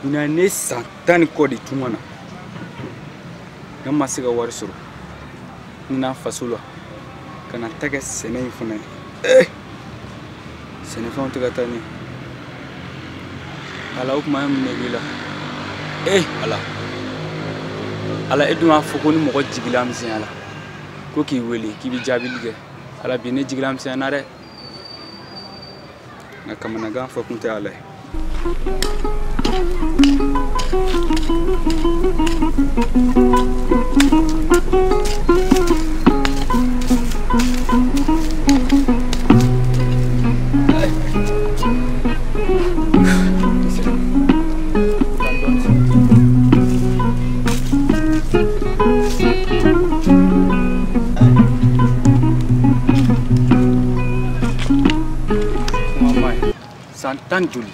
Ɲinan ne san 10 ni kɔ de tunga na. Ne ma se ka wari sɔrɔ. N na faso la ka na ta kɛ sɛnɛ in fana ye. Sɛnɛfɛnw tɛ ka taa ɲɛ. Ala o kuma ye mun de k'i la? Ala. Ala e dun y'a fɔ ko ni mɔgɔ jigila misɛnya la ko k'i wele k'i bɛ jaabili kɛ. Ala bi ne jigila misɛnya na dɛ. Nka kamanagan fɔ kun tɛ Ala ye. San 10 joli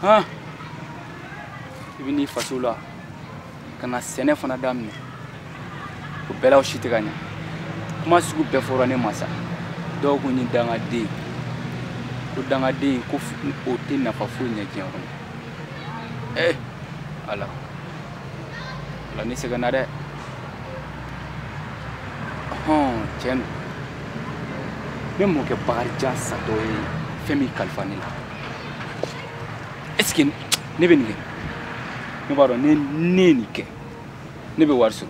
han i bɛ n'i faso la ka na sɛnɛ fana daminɛ o bɛɛ la o si tɛ ka ɲɛ kuma sugu bɛɛ fɔra ne ma sa dɔw ko n ye dangaden ko dangaden ko o tɛ nafa foyi ɲɛ diɲɛ kɔnɔ Ala Ala ne sɛgɛnna dɛ hɔn tiɲɛ don ne mɔkɛ Bakarijan satɔ ye fɛn min kalifa ne la est-ce que ne bɛ nin kɛ ne b'a dɔn ne ye nin kɛ ne bɛ wari sɔrɔ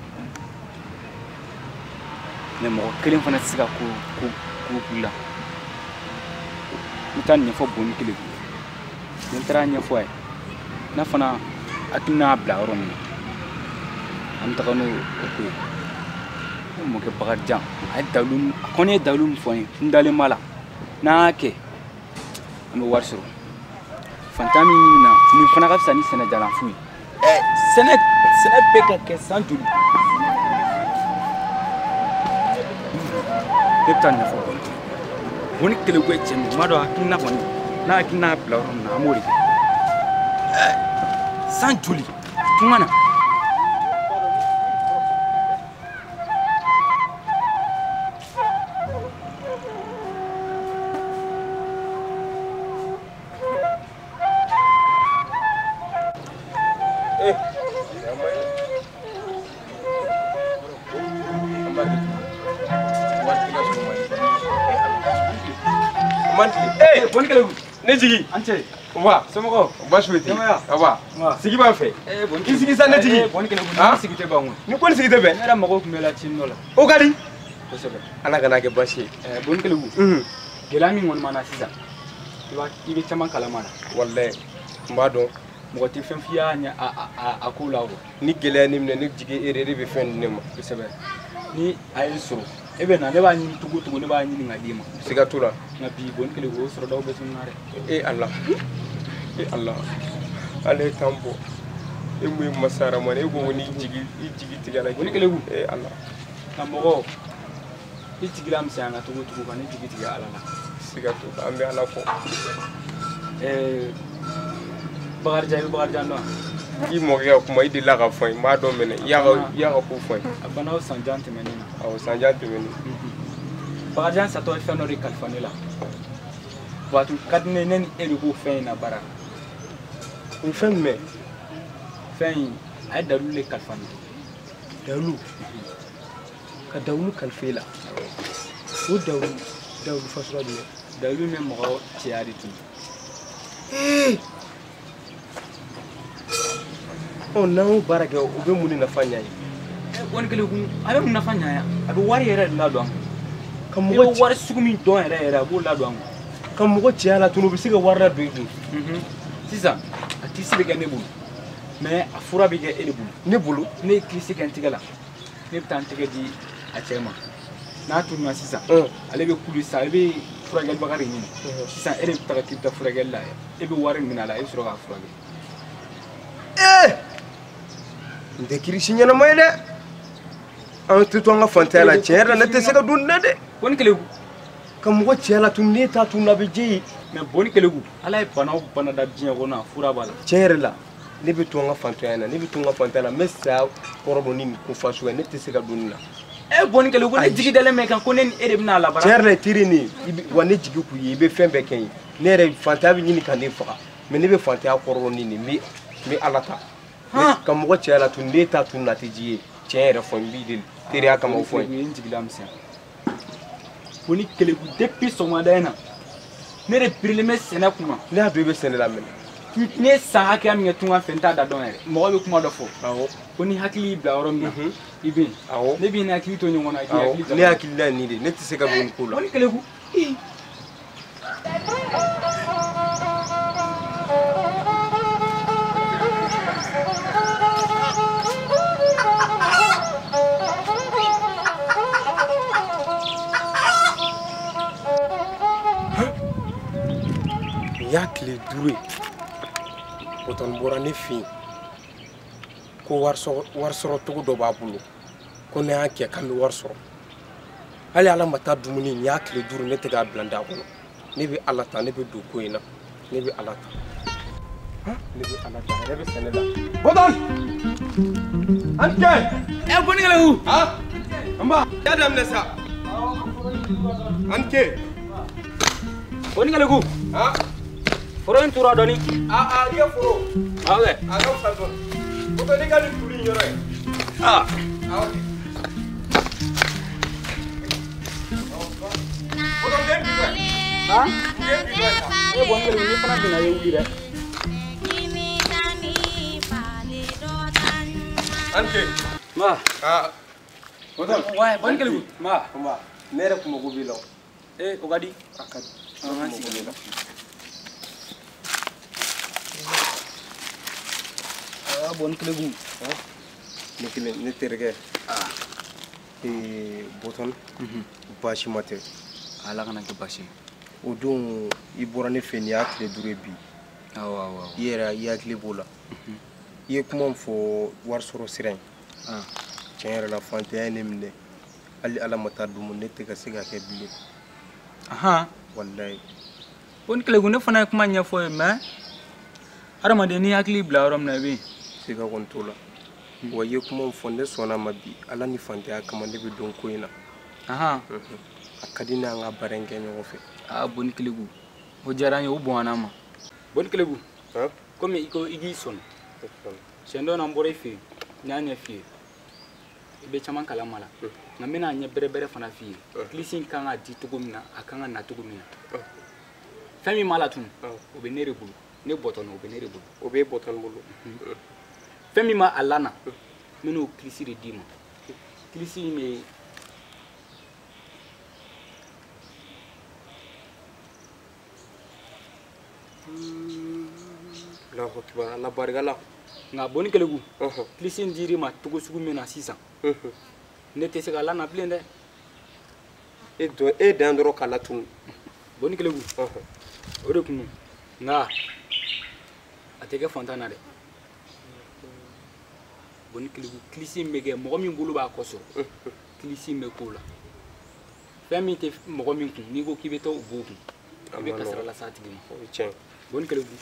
mɛ mɔgɔ kelen fana tɛ se ka ko dilan n bɛ taa nin ɲɛfɔ Boni Keleku ni n taara ɲɛfɔ a ye n'a fana hakilina y'a bila yɔrɔ min na an bɛ taga n'o ko ye ne mɔkɛ Bakarijan a ye dalu a kɔni ye dalu min fɔ n ye n dalen b'a la n'an y'a kɛ an bɛ wari sɔrɔ fantan min na nin fana ka fisa ni sɛnɛjalanfu ye sɛnɛ bɛ ka kɛ san joli ne bɛ taa nin ɲɛfɔ Boni Boni Keleku ye cɛ min n b'a dɔn hakilina kɔni n'a hakilina y'a bila yɔrɔ min na an b'o de kɛ san joli tunga na. Ne jigi. An cɛ. Wa. Somɔgɔw. Baasi foyi tɛ yen. Aba. Sigi b'an fɛ. I sigi sa ne jigi. Boni Keleku ni sigi tɛ ban koyi. Ni ko ni sigi tɛ bɛn. Ne yɛrɛ mago tun bɛ la cinin dɔ la. O ka di. Kosɛbɛ. Ala kana kɛ baasi ye. Boni Keleku. Gɛlɛya min kɔni b'an na sisan i bɛ caman kalama la. Walayi n b'a dɔn. Mɔgɔ tɛ fɛn f'i y'a ɲɛ a ko la o. Ni gɛlɛya ne minɛ ne jigi e de bɛ fɛn di ne ma. Kosɛbɛ. Ni a ye n sɔrɔ e bɛ na ne b'a ɲini cogo o cogo ne b'a ɲini ka d'i ma. Siga t'o la. Nka bi Boni Keleku o sɔrɔdaw bɛ tunun na dɛ. Ala Ala ala ye tan bɔ e mun ye masa Aramani e ko n'i jigi i jigi tigɛ la. Boni Keleku. Ala. Nka mɔgɔ i jigi la misɛnya na cogo o cogo ka ne jigi tigɛ Ala la. Siga t'o la an bɛ Ala fɔ. Bakarijan i bɛ Bakarijan dɔn wa? I mɔkɛ ka kuma i delila ka fɔ n ye n b'a dɔn mɛnɛ i y'a ka ko fɔ n ye. A banna o san jan tɛmɛnen na. Awɔ san jan tɛmɛnen. Bakarijan satɔ ye fɛn dɔ de kalifa ne la. Wa a tun ka di ne ye ne ni e de k'o fɛn in labaara. O ye fɛn jumɛn? Fɛn in a ye dalu de kalifa ne la. Dalu? Ka dalu kalifa e la? O dalu dalu fasuguya jumɛn? Dalu min bɛ mɔgɔ cɛya de tun. N'an y'o baara kɛ o bɛ mun de nafa ɲɛ ye? Boni Keleku a bɛ mun nafa ɲɛ yan? A bɛ wari yɛrɛ de ladon an kun. Ka mɔgɔ i bɛ wari sugu min dɔn yɛrɛ yɛrɛ a b'o ladon an kun. Ka mɔgɔ cɛya la tun o bɛ se ka wari ladon i kun. Sisan a kirisi bɛ kɛ ne bolo mɛ a fura bɛ kɛ e de bolo. Ne bolo? Ne ye kirisi kɛ n tɛgɛ la ne bɛ taa n tɛgɛ di a cɛ ma n'a tununa sisan ale bɛ kuli sisan e bɛ furakɛlibaga de ɲini sisan e de bɛ taga k'i bɛ taa furakɛli la e bɛ wari minɛ a la e bɛ sɔrɔ k'a furakɛ. N tɛ kirisi ɲɛnama ye dɛ. An tɛ to an ka fantanya la tiɲɛ yɛrɛ la ne tɛ se ka don nin na dɛ. Boni Keleku. Ka mɔgɔ cɛya la tun ne t'a tun a bɛ jɛ ye. Mɛ Boni Keleku Ala ye bana o bana da diɲɛ kɔnɔ a fura b'a la. Tiɲɛ yɛrɛ la ne bɛ to an ka fantanya la ne bɛ to n ka fantanya la n bɛ saya kɔrɔ dɔn ni nin ko fasuguya ne tɛ se ka don nin na. Boni Keleku ne jigi dalen bɛ kan ko ne ni e de bɛna a labaara. Tiɲɛ yɛrɛ la teri ne wa ne jigi k'u ye i bɛ fɛn bɛɛ kɛ n ye ne yɛrɛ fantanya bɛ ɲini ka ne faga. Mais ne bɛ fantanya kɔrɔ ni nin n bɛ Ala ta. Ka mɔgɔ cɛya la tun ne ta tun na tɛ ji ye. Tiɲɛ yɛrɛ fɔ n b'i deli. Teriya kama o fɔ n ye. N jigila misɛnya. Boni Keleku depuis sɔgɔmada in na ne de birilen bɛ sɛnɛ kunna. Ne y'a dɔn i bɛ sɛnɛ la mɛnɛ. Ne ye san hakɛya min kɛ tunga fɛ n t'a da dɔn yɛrɛ. Mɔgɔ bɛ kuma dɔ fɔ. Awɔ. Ko ni hakili y'i bila yɔrɔ min na. I bɛ yen. Awɔ. Ne b'i ni hakili to ɲɔgɔn na. I k'i hakili jagabɔ. Ne hakili la ye nin de ye. Ne tɛ se ka don nin ko la. Boni Keleku. Nin y'a tile 5 ye Bɔtɔni bɔra ne fɛ yen ko wari sɔrɔ cogo dɔ b'a bolo ko ne y'a kɛ k'an bɛ wari sɔrɔ hali Ala ma taa dumuni nin y'a tile 5 ne tɛ k'a bila n da kɔnɔ ne bɛ Ala ta ne bɛ don ko in na ne bɛ Ala ta ne bɛ Ala ta ne bɛ sɛnɛ la Bɔtɔni an tɛ ɛ Boni Keleku an ba y'a daminɛ sa an tɛ Boni Keleku foro in tura dɔɔni. I ka foro. Awɔ kɛ. A ka fisa dɔɔni. Bɔtɔ ne ka nin turu in yɔrɔ ye. Awɔ kɛ. Bɔtɔ den bi dɔ ye. Den bi dɔ ye sa. E Boni Keleku n'i fana binna i ye wuli dɛ. An ke. Ma. Bɔtɔ. Wa Boni Keleku. Ma. Ma. Ne yɛrɛ kun mago b'i la o. Ee o ka di. A ka di. An ka sigi. Boni Keleku. Ne kelen ne terikɛ. Bɔtɔni. Baasi ma tɛ. Ala kana kɛ baasi ye. O don i bɔra ne fɛ nin y'a tile 5 ye bi. Awɔ awɔ. I yɛrɛ i hakili b'o la. I ye kuma min fɔ wari sɔrɔ sira in. Tiɲɛ yɛrɛ la fantanya ye ne minɛ. Hali Ala ma taa dumuni ne tɛ ka se ka kɛ bilen. Walayi. Boni Keleku ne fana ye kuma ɲɛfɔ ye mais hadamaden n'i hakili bila yɔrɔ min na i bɛ yen. Siga kɔni t'o la. Wa i ye kuma min fɔ ne sɔnna ma bi Ala ni fantanya kama ne bɛ don ko in na. A ka di ne an ka baara in kɛ ɲɔgɔn fɛ. Boni Keleku o diyara n ye o bonyana n ma. Boni Keleku komi i ko i k'i sɔn siɲɛ dɔ na n bɔra i fɛ yen n y'a ɲɛ f'i ye i bɛ caman kalama la nka n bɛna ɲɛ bɛrɛbɛrɛ fana f'i ye kilisi in kan ka di cogo min na a kan ka na cogo min na fɛn min b'a la tun o bɛ ne de bolo ne Bɔtɔni o bɛ ne de bolo. O bɛ Bɔtɔni bolo. Fɛn min b'a la na n bɛn'o kilisi de d'i ma kilisi in bɛ Allahu akbar Ala barika la. Nka Boni Keleku kilisi in dir'i ma cogo sugu min na sisan ne tɛ se ka lana bilen dɛ. E dan dɔrɔn k'a latunu. Boni Keleku o de kun don nka a tɛ kɛ fantan na dɛ. Boni Keleku kilisi in bɛ kɛ mɔgɔ min bolo b'a kɔ sɔrɔ kilisi in bɛ k'o la fɛn min tɛ mɔgɔ min kun n'i ko k'i bɛ taa o b'o kun i bɛ kasara las'a tigi ma. O ye tiɲɛ ye. Boni Keleku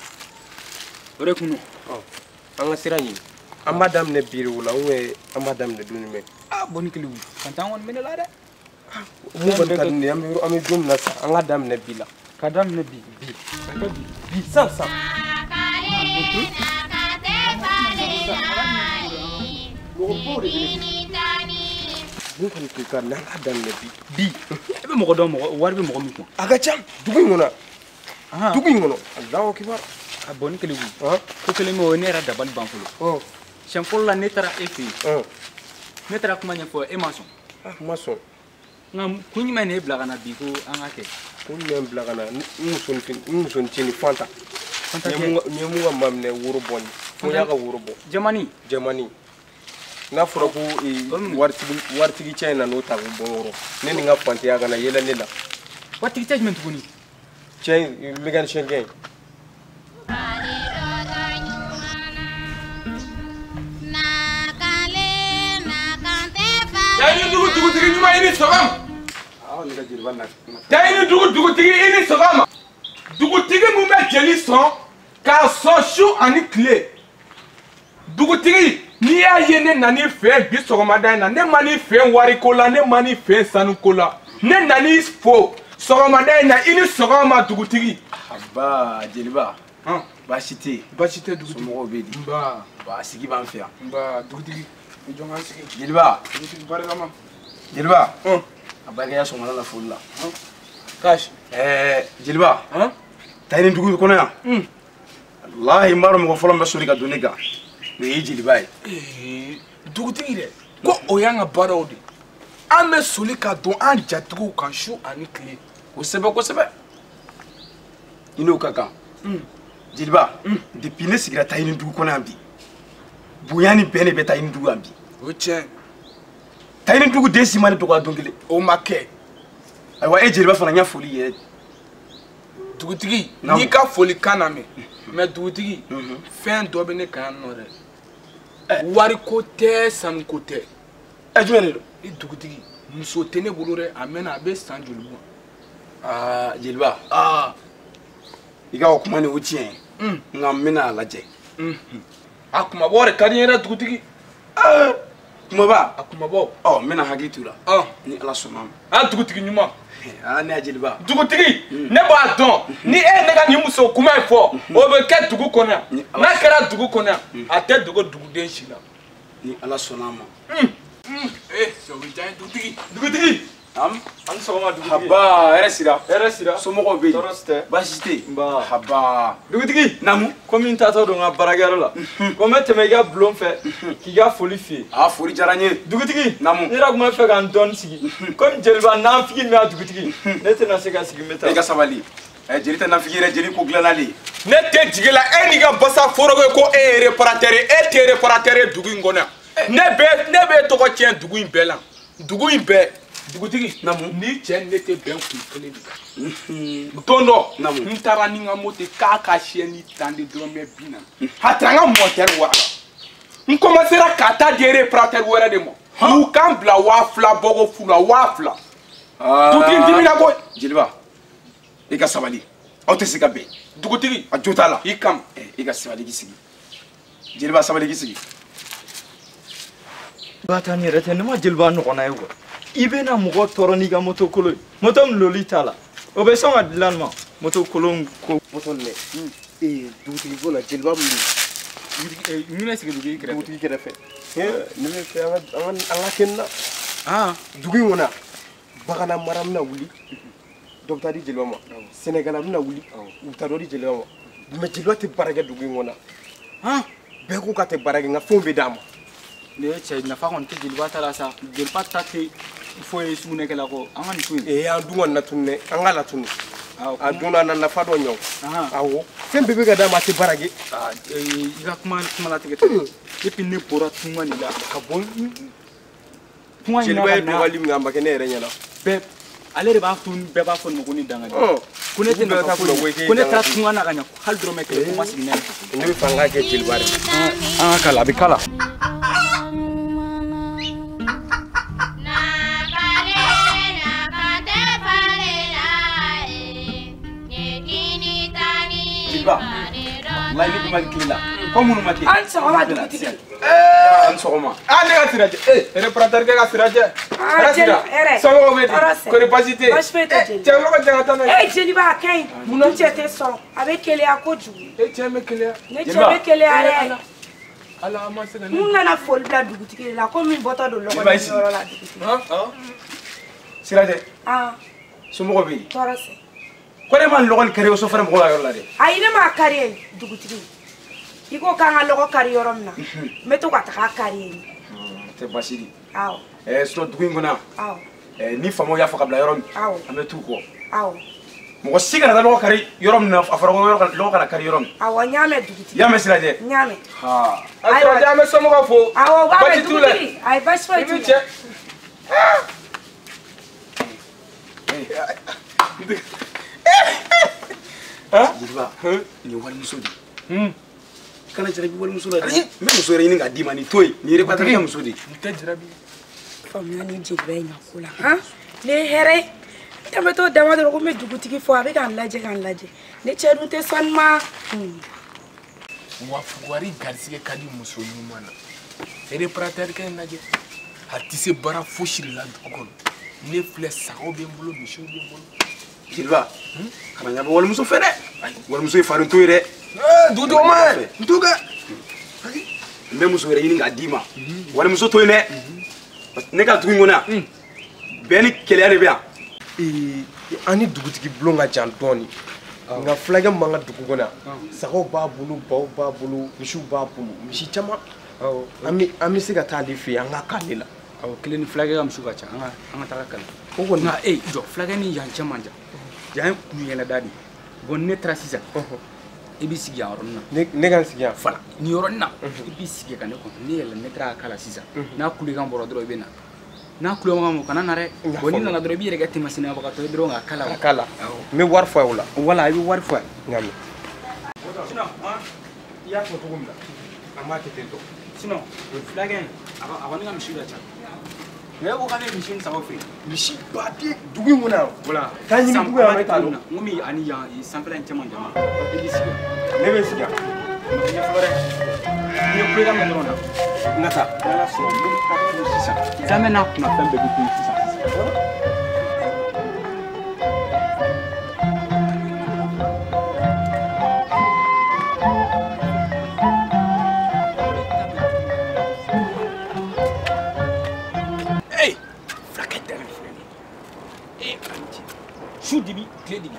o de kun don. An ka sira ɲini an b'a daminɛ bi de o la ou bien an b'a daminɛ don jumɛn. Boni Keleku fantan kɔni bɛ ne la dɛ. Mun kɔni ka di ne ye an bɛ don min na sisan an ka daminɛ bi la. Ka daminɛ bi bi ka kɛ bi bi sisan sisan. Mɔgɔ baw de bɛ ne mun kɔni tun ka n'an ka daminɛ bi bi e bɛ mɔgɔ dɔn mɔgɔ wari bɛ mɔgɔ min kun. A ka ca dugu in kɔnɔ. Dugu in kɔnɔ Alahu akibar. Boni Keleku ko kelen bɛ o ye ne yɛrɛ dabali ban fɔlɔ. Siɲɛ fɔlɔ la ne taara e fɛ yen. Ne taara kuma ɲɛfɔ e ma sɔn. N ma sɔn. Nka kun jumɛn de ye bila ka na bi ko an ka kɛ. Kun jumɛn bila ka na n musonin Fanta. N ye mun ka maminɛ woro bɔ nin fo n y'a ka woro bɔ. Jamani. Jamani. N'a fɔra ko waritigi cɛ in nan'o ta k'o bɔ n kɔrɔ ne ni n ka fantanya ka na yɛlɛ ne la. Waritigi cɛ jumɛn tuguni. Cɛ in mécanicien kɛ in. Tayini dugu dugutigi ɲuman i ni sɔgɔma. Tayini dugu dugutigi i ni sɔgɔma. Dugutigi mun bɛ jeli sɔn k'a sɔn su ani tile. Dugutigi n'i y'a ye ne nan'i fɛ yen bi sɔgɔmada in na ne ma n'i fɛ yen wariko la ne ma n'i fɛ yen sanuko la ne nan'i fo sɔgɔmada in na i ni sɔgɔma dugutigi. Aba jeliba. Baasi tɛ yen. Baasi tɛ dugutigi. Somɔgɔw bɛ di? Nba. Ba sigi b'an fɛ yan. Nba dugutigi. I jɔ n ka sigi. Jeliba. Dugutigi barikama. Jeliba. A barika sɔgɔmada la foli la. Kasi. Jeliba. Taa ni dugu kɔnɔ yan. Walahi n b'a dɔn mɔgɔ fɔlɔ min bɛ soli ka don ne kan. O ye jeliba ye. Dugutigi dɛ. Ko o y'an ka baaraw de ye. An bɛ soli ka don an jatigiw kan su ani tile. Kosɛbɛ kosɛbɛ. I n'o ka kan. Jeliba, depuis ne sigira Tayini dugu kɔnɔ yan bi, bonya ni bɛn de bɛ Tayini dugu yan bi. O ye tiɲɛ. Tayini dugu den si ma ne dɔgɔya don kelen. O ma kɛ. Ayiwa e jeliba fana n y'a foli yɛrɛ. Dugutigi, n'i ka foli kan na mɛn, mais dugutigi, fɛn dɔ bɛ ne kan yan nɔ dɛ. Wariko tɛ, sanuko tɛ. Jumɛn de don? I dugutigi, muso tɛ ne bolo dɛ, a mɛnna a bɛ san joli bɔ? Aa jeliba. I ka o kuma nin o tiɲɛ ye. Nka n bɛna a lajɛ. A kumabɔ de ka di n ye dɛ dugutigi. Kumaba. A kumabɔ. Ɔ n bɛna hakili t'u la. Ni Ala sɔnna a ma. A dugutigi ɲuman. Ne ya jeliba. Dugutigi, ne b'a dɔn ni e ye ne ka nin muso kuma in fɔ, o bɛ kɛ dugu kɔnɔ yan. N'a kɛra dugu kɔnɔ yan, a tɛ dogo duguden si la. Ni Ala sɔnna a ma. O bɛ diya n ye dugutigi. Dugutigi. Am. An sɔgɔma dugutigi. Haba, hɛrɛ sira. Hɛrɛ sira. Somɔgɔw bɛ yen? Tɔɔrɔ si tɛ. Baasi tɛ yen. Nba. Haba. Dugutigi. Naamu. Komi n taatɔ don n ka baarakɛyɔrɔ la. Ko n bɛ tɛmɛ i ka bulon fɛ k'i ka foli f'i ye. Aa foli diyara n ye. Dugutigi. Naamu. Ne yɛrɛ tun bɛ fɛ ka n dɔɔni sigi. Komi jeliba nafigi min y'a dugutigi. Ne tɛna se ka sigi n bɛ taa. E ka sabali. Jeli tɛ nafigi yɛrɛ, jeli ko dilanna de. Ne tɛ jigi la e n'i ka basa foroko ye ko e ye réparateur ye, e tɛ réparateur ye dugu in kɔnɔ yan. Ne bɛ tɔgɔ tiɲɛ dugu in bɛɛ la. Dugu in bɛɛ. Dugutigi, ni cɛ ne tɛ bɛn kun kelen de kan. Don dɔ, n taara ni n ka moto k'a ka siyɛni tan de dɔrɔmɛ 40. A taara n ka moteur wara la. N commencera ka taa di réparateur wɛrɛ de ma. U k'an bila 2000 bɔko fu la 2000. Dugutigi n dimina koyi. Jeliba, i ka sabali. Aw tɛ se ka bɛn. Dugutigi, a jo t'a la. I kam. I ka sabali k'i sigi. Jeliba sabali k'i sigi. Ba ta ni yɛrɛ tɛ ne ma jeliba ɲɔgɔnna ye quoi. I bɛna mɔgɔ tɔɔrɔ n'i ka moto kolon ye. Moto min loli t'a la. O bɛ sɔn ka dilan ma. Moto kolon ko. Moto nin dɛ. Dugutigi ko la jeliba min don. N bɛna sigi dugutigi kɛrɛfɛ. Dugutigi kɛrɛfɛ. Ne bɛ fɛ an ka kɛ nin na. Dugu in kɔnɔ bagana mara bɛna wuli. Dɔ bɛ taa di jeliba ma. Sɛnɛgala bɛna wuli. U bɛ taa dɔ di jeliba ma. Mais jeliba tɛ baara kɛ dugu in kɔnɔ. Bɛɛ ko k'a tɛ baara kɛ nka fɛnw bɛ d'a ma. Ne cɛ nafa kɔni tɛ jeliba ta la sa. Jeliba ta tɛ foyi ye sugunɛkɛla kɔ. An ka nin to yen. An dun ka latunu dɛ. An ka latunu. A donna na nafa dɔ ɲɛ o. Awɔ. Fɛn bɛɛ bɛ ka d'a ma a tɛ baara kɛ. I ka kuma latigɛ tɛ. Depuis ne bɔra tunga nin la ka bɔ tunga in na ka na. Jeliba ye dɔgɔyali min kɛ a ma kɛ ne yɛrɛ ɲɛna. Bɛɛ ale de b'a to bɛɛ b'a fɔ nin ma ko ne dangaden. Ko ne tɛ nafa foyi ɲɛ. Ko ne taara tunga na ka ɲɛ hali dɔrɔmɛ kelen ko n ma sigi n'a ye. Ne bɛ fɛ an k'a kɛ jeliba de. An ka kala a bɛ kala. Jeliba, walayi ne dun ma tile la. Ko minnu ma kɛ. An sɔgɔma dugutigi. An sɔgɔma. Ne ka sirajɛ. Réparateur kɛ ka sirajɛ. Hɛrɛ. Somɔgɔw bɛ di? Kɔri baasi tɛ yen? Baasi foyi tɛ jeliba. Cɛ yɔrɔ ka jan ka taa n'a ye. Jeliba a ka ɲi. N cɛ tɛ sɔn. A bɛ keleya kojugu. E cɛ bɛ keleya. Ne cɛ bɛ keleya dɛ. Ala ma se ka ne. N nana foli bila dugutigi de la komi n bɔtɔ don lɔgɔ yɔrɔ la dugutigi. Sirajɛ. Somɔgɔw bɛ yen? Tɔɔrɔ tɛ. Ko ne ma lɔgɔ nin kari so fɛnɛ mɔgɔw ka yɔrɔ la dɛ. Ayi ne m'a kari yen dugutigi. I ko k'an ka lɔgɔ kari yɔrɔ min na. N bɛ to ka taga kari yen. Tɛ baasi di. Awɔ. Sinon dugu in kɔnɔ yan. Awɔ. Ni faamaw y'a fɔ ka bila yɔrɔ min. Awɔ. An bɛ t'u kɔ. Awɔ. Mɔgɔ si kana taa lɔgɔ kari yɔrɔ min na a fɔra ko lɔgɔ kana kari yɔrɔ min. Awɔ n y'a mɛn dugutigi. I y'a mɛn Sirajɛ? N y'a mɛn. Sirajɛ an bɛ somɔgɔw fo. Awɔ u b'a mɛn dugutigi. Ayi baasi foyi t'u la. I ni cɛ. Jeliba, nin ye walimuso de ye. Kana jarabi walimuso la dɛ. N bɛ muso yɛrɛ ɲini k'a d'i ma nin to yen. Nin ye réparateur kɛ muso de ye. Nin tɛ jarabi. Faamuya ni jeliba in ka ko la han. Ne ye hɛrɛ ye. N tɛmɛtɔ dama dɔrɔn ko n bɛ dugutigi fɔ a bɛ ka n lajɛ ka n lajɛ. Ne cɛ dun tɛ sɔn nin ma. Wa fugari garisɛgɛ ka di muso ɲuman na. Réparateur kɛ in lajɛ. A tɛ se baara fosi de la dugu kɔnɔ. Ne filɛ sagaw bɛ n bolo misiw bɛ n bolo. Jeliba, kana ɲɛbɔ walimuso fɛ dɛ. Walimuso ye farin to ye dɛ. Dugutigi o ma ɲi. N t'o kɛ. N bɛ muso wɛrɛ ɲini k'a d'i ma. Walimuso to yen dɛ. Ne ka dugu in kɔnɔ yan, bɛn ni kɛlɛya de bɛ yan. An ni dugutigi bulon ka jan dɔɔni. Nka fulakɛ min b'an ka dugu kɔnɔ yan, sagaw b'a bolo, baw b'a bolo, misiw b'a bolo, misi caman. An bɛ se ka taa ale fɛ yen, an ka k'ale la. Awɔ, kelen ni fulakɛ ka misiw ka ca, an ka taga kalan. O kɔni nka jɔ, fulakɛ ni yan cɛ man jan. Yan ye kun yɛlɛda de ye. Bon, ne taara sisan, i b'i sigi yan yɔrɔnin na. Ne ka n sigi yan? Voilà, nin yɔrɔnin na, i b'i sigi ka ne kɔnɔ. Ne yɛlɛla, ne taara a kala sisan. N'a kulekan bɔra dɔrɔn, i bɛ na. N'a kulekan bɔ, kana na dɛ. Bon, n'i nana dɔrɔn, i b'i yɛrɛ kɛ tɛmɛsennabagatɔ ye dɔrɔn ka kala. Ka kala. N bɛ wari fɔ a ye o la. Voilà, i bɛ wari fɔ a ye. N y'a mɛn. Sinon, i y'a fɔ cogo min na, an b'a kɛ ten tɔ. Sinon, fulakɛ in, a kɔni ka misiw ka ca. Ne ko k'ale misi ni sagaw feere. Misi baden dugu in kɔnɔ yan. Voilà. Taa ɲini dugu yan, e t'a dɔn. N ko min ani yan sanfɛla in cɛ man jan. I b'i sigi. Ne bɛ sigi yan. Ɲɛ fɔlɔ dɛ. N'i ye kulekan mɛn dɔrɔn na. N ka taa. N'Ala sɔnna, n bɛ taa turu sisan. Zamɛ n'a kunna fɛn bɛɛ bɛ turu sisan. Su dibi, tile dibi.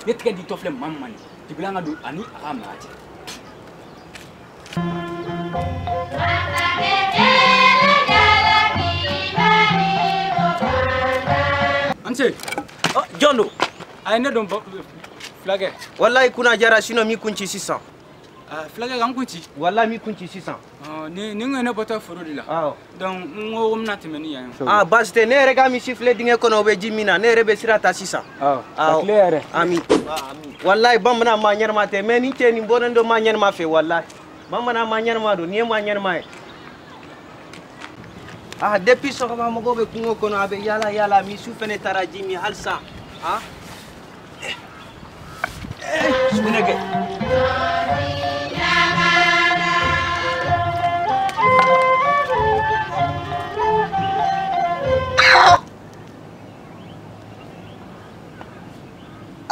Ne tɛgɛ di tɔ filɛ maa min ma nin. Depuis an ka don ani a ka maa cɛ. An ce. Jɔn don? A ye ne don fulakɛ. Walayi kunna jara sinon mi kun ci sisan. Fulakɛ k'an kun ci. Walayi mi kun ci sisan. Ni n ko ne bɔtɔ foro de la. Awɔ. Donc n ko n bɛna tɛmɛ ni yan ye. Ah baasi tɛ, ne yɛrɛ ka misi filɛ dingɛ kɔnɔ, o bɛ ji min na, ne yɛrɛ bɛ sira ta sisan. Awɔ. Ka tile yɛrɛ. Ami. Walayi bamanan maa ɲɛnama tɛ, mais ni cɛ nin bɔlen don maa ɲɛnama fɛ walayi. Bamanan maa ɲɛnama don, nin ye maa ɲɛnama ye. Ah depuis sɔgɔma mɔgɔw bɛ kungo kɔnɔ, a bɛ yaala yaala, misiw fɛnɛ taara ji min halisa. Ah. Sugunɛ kɛ.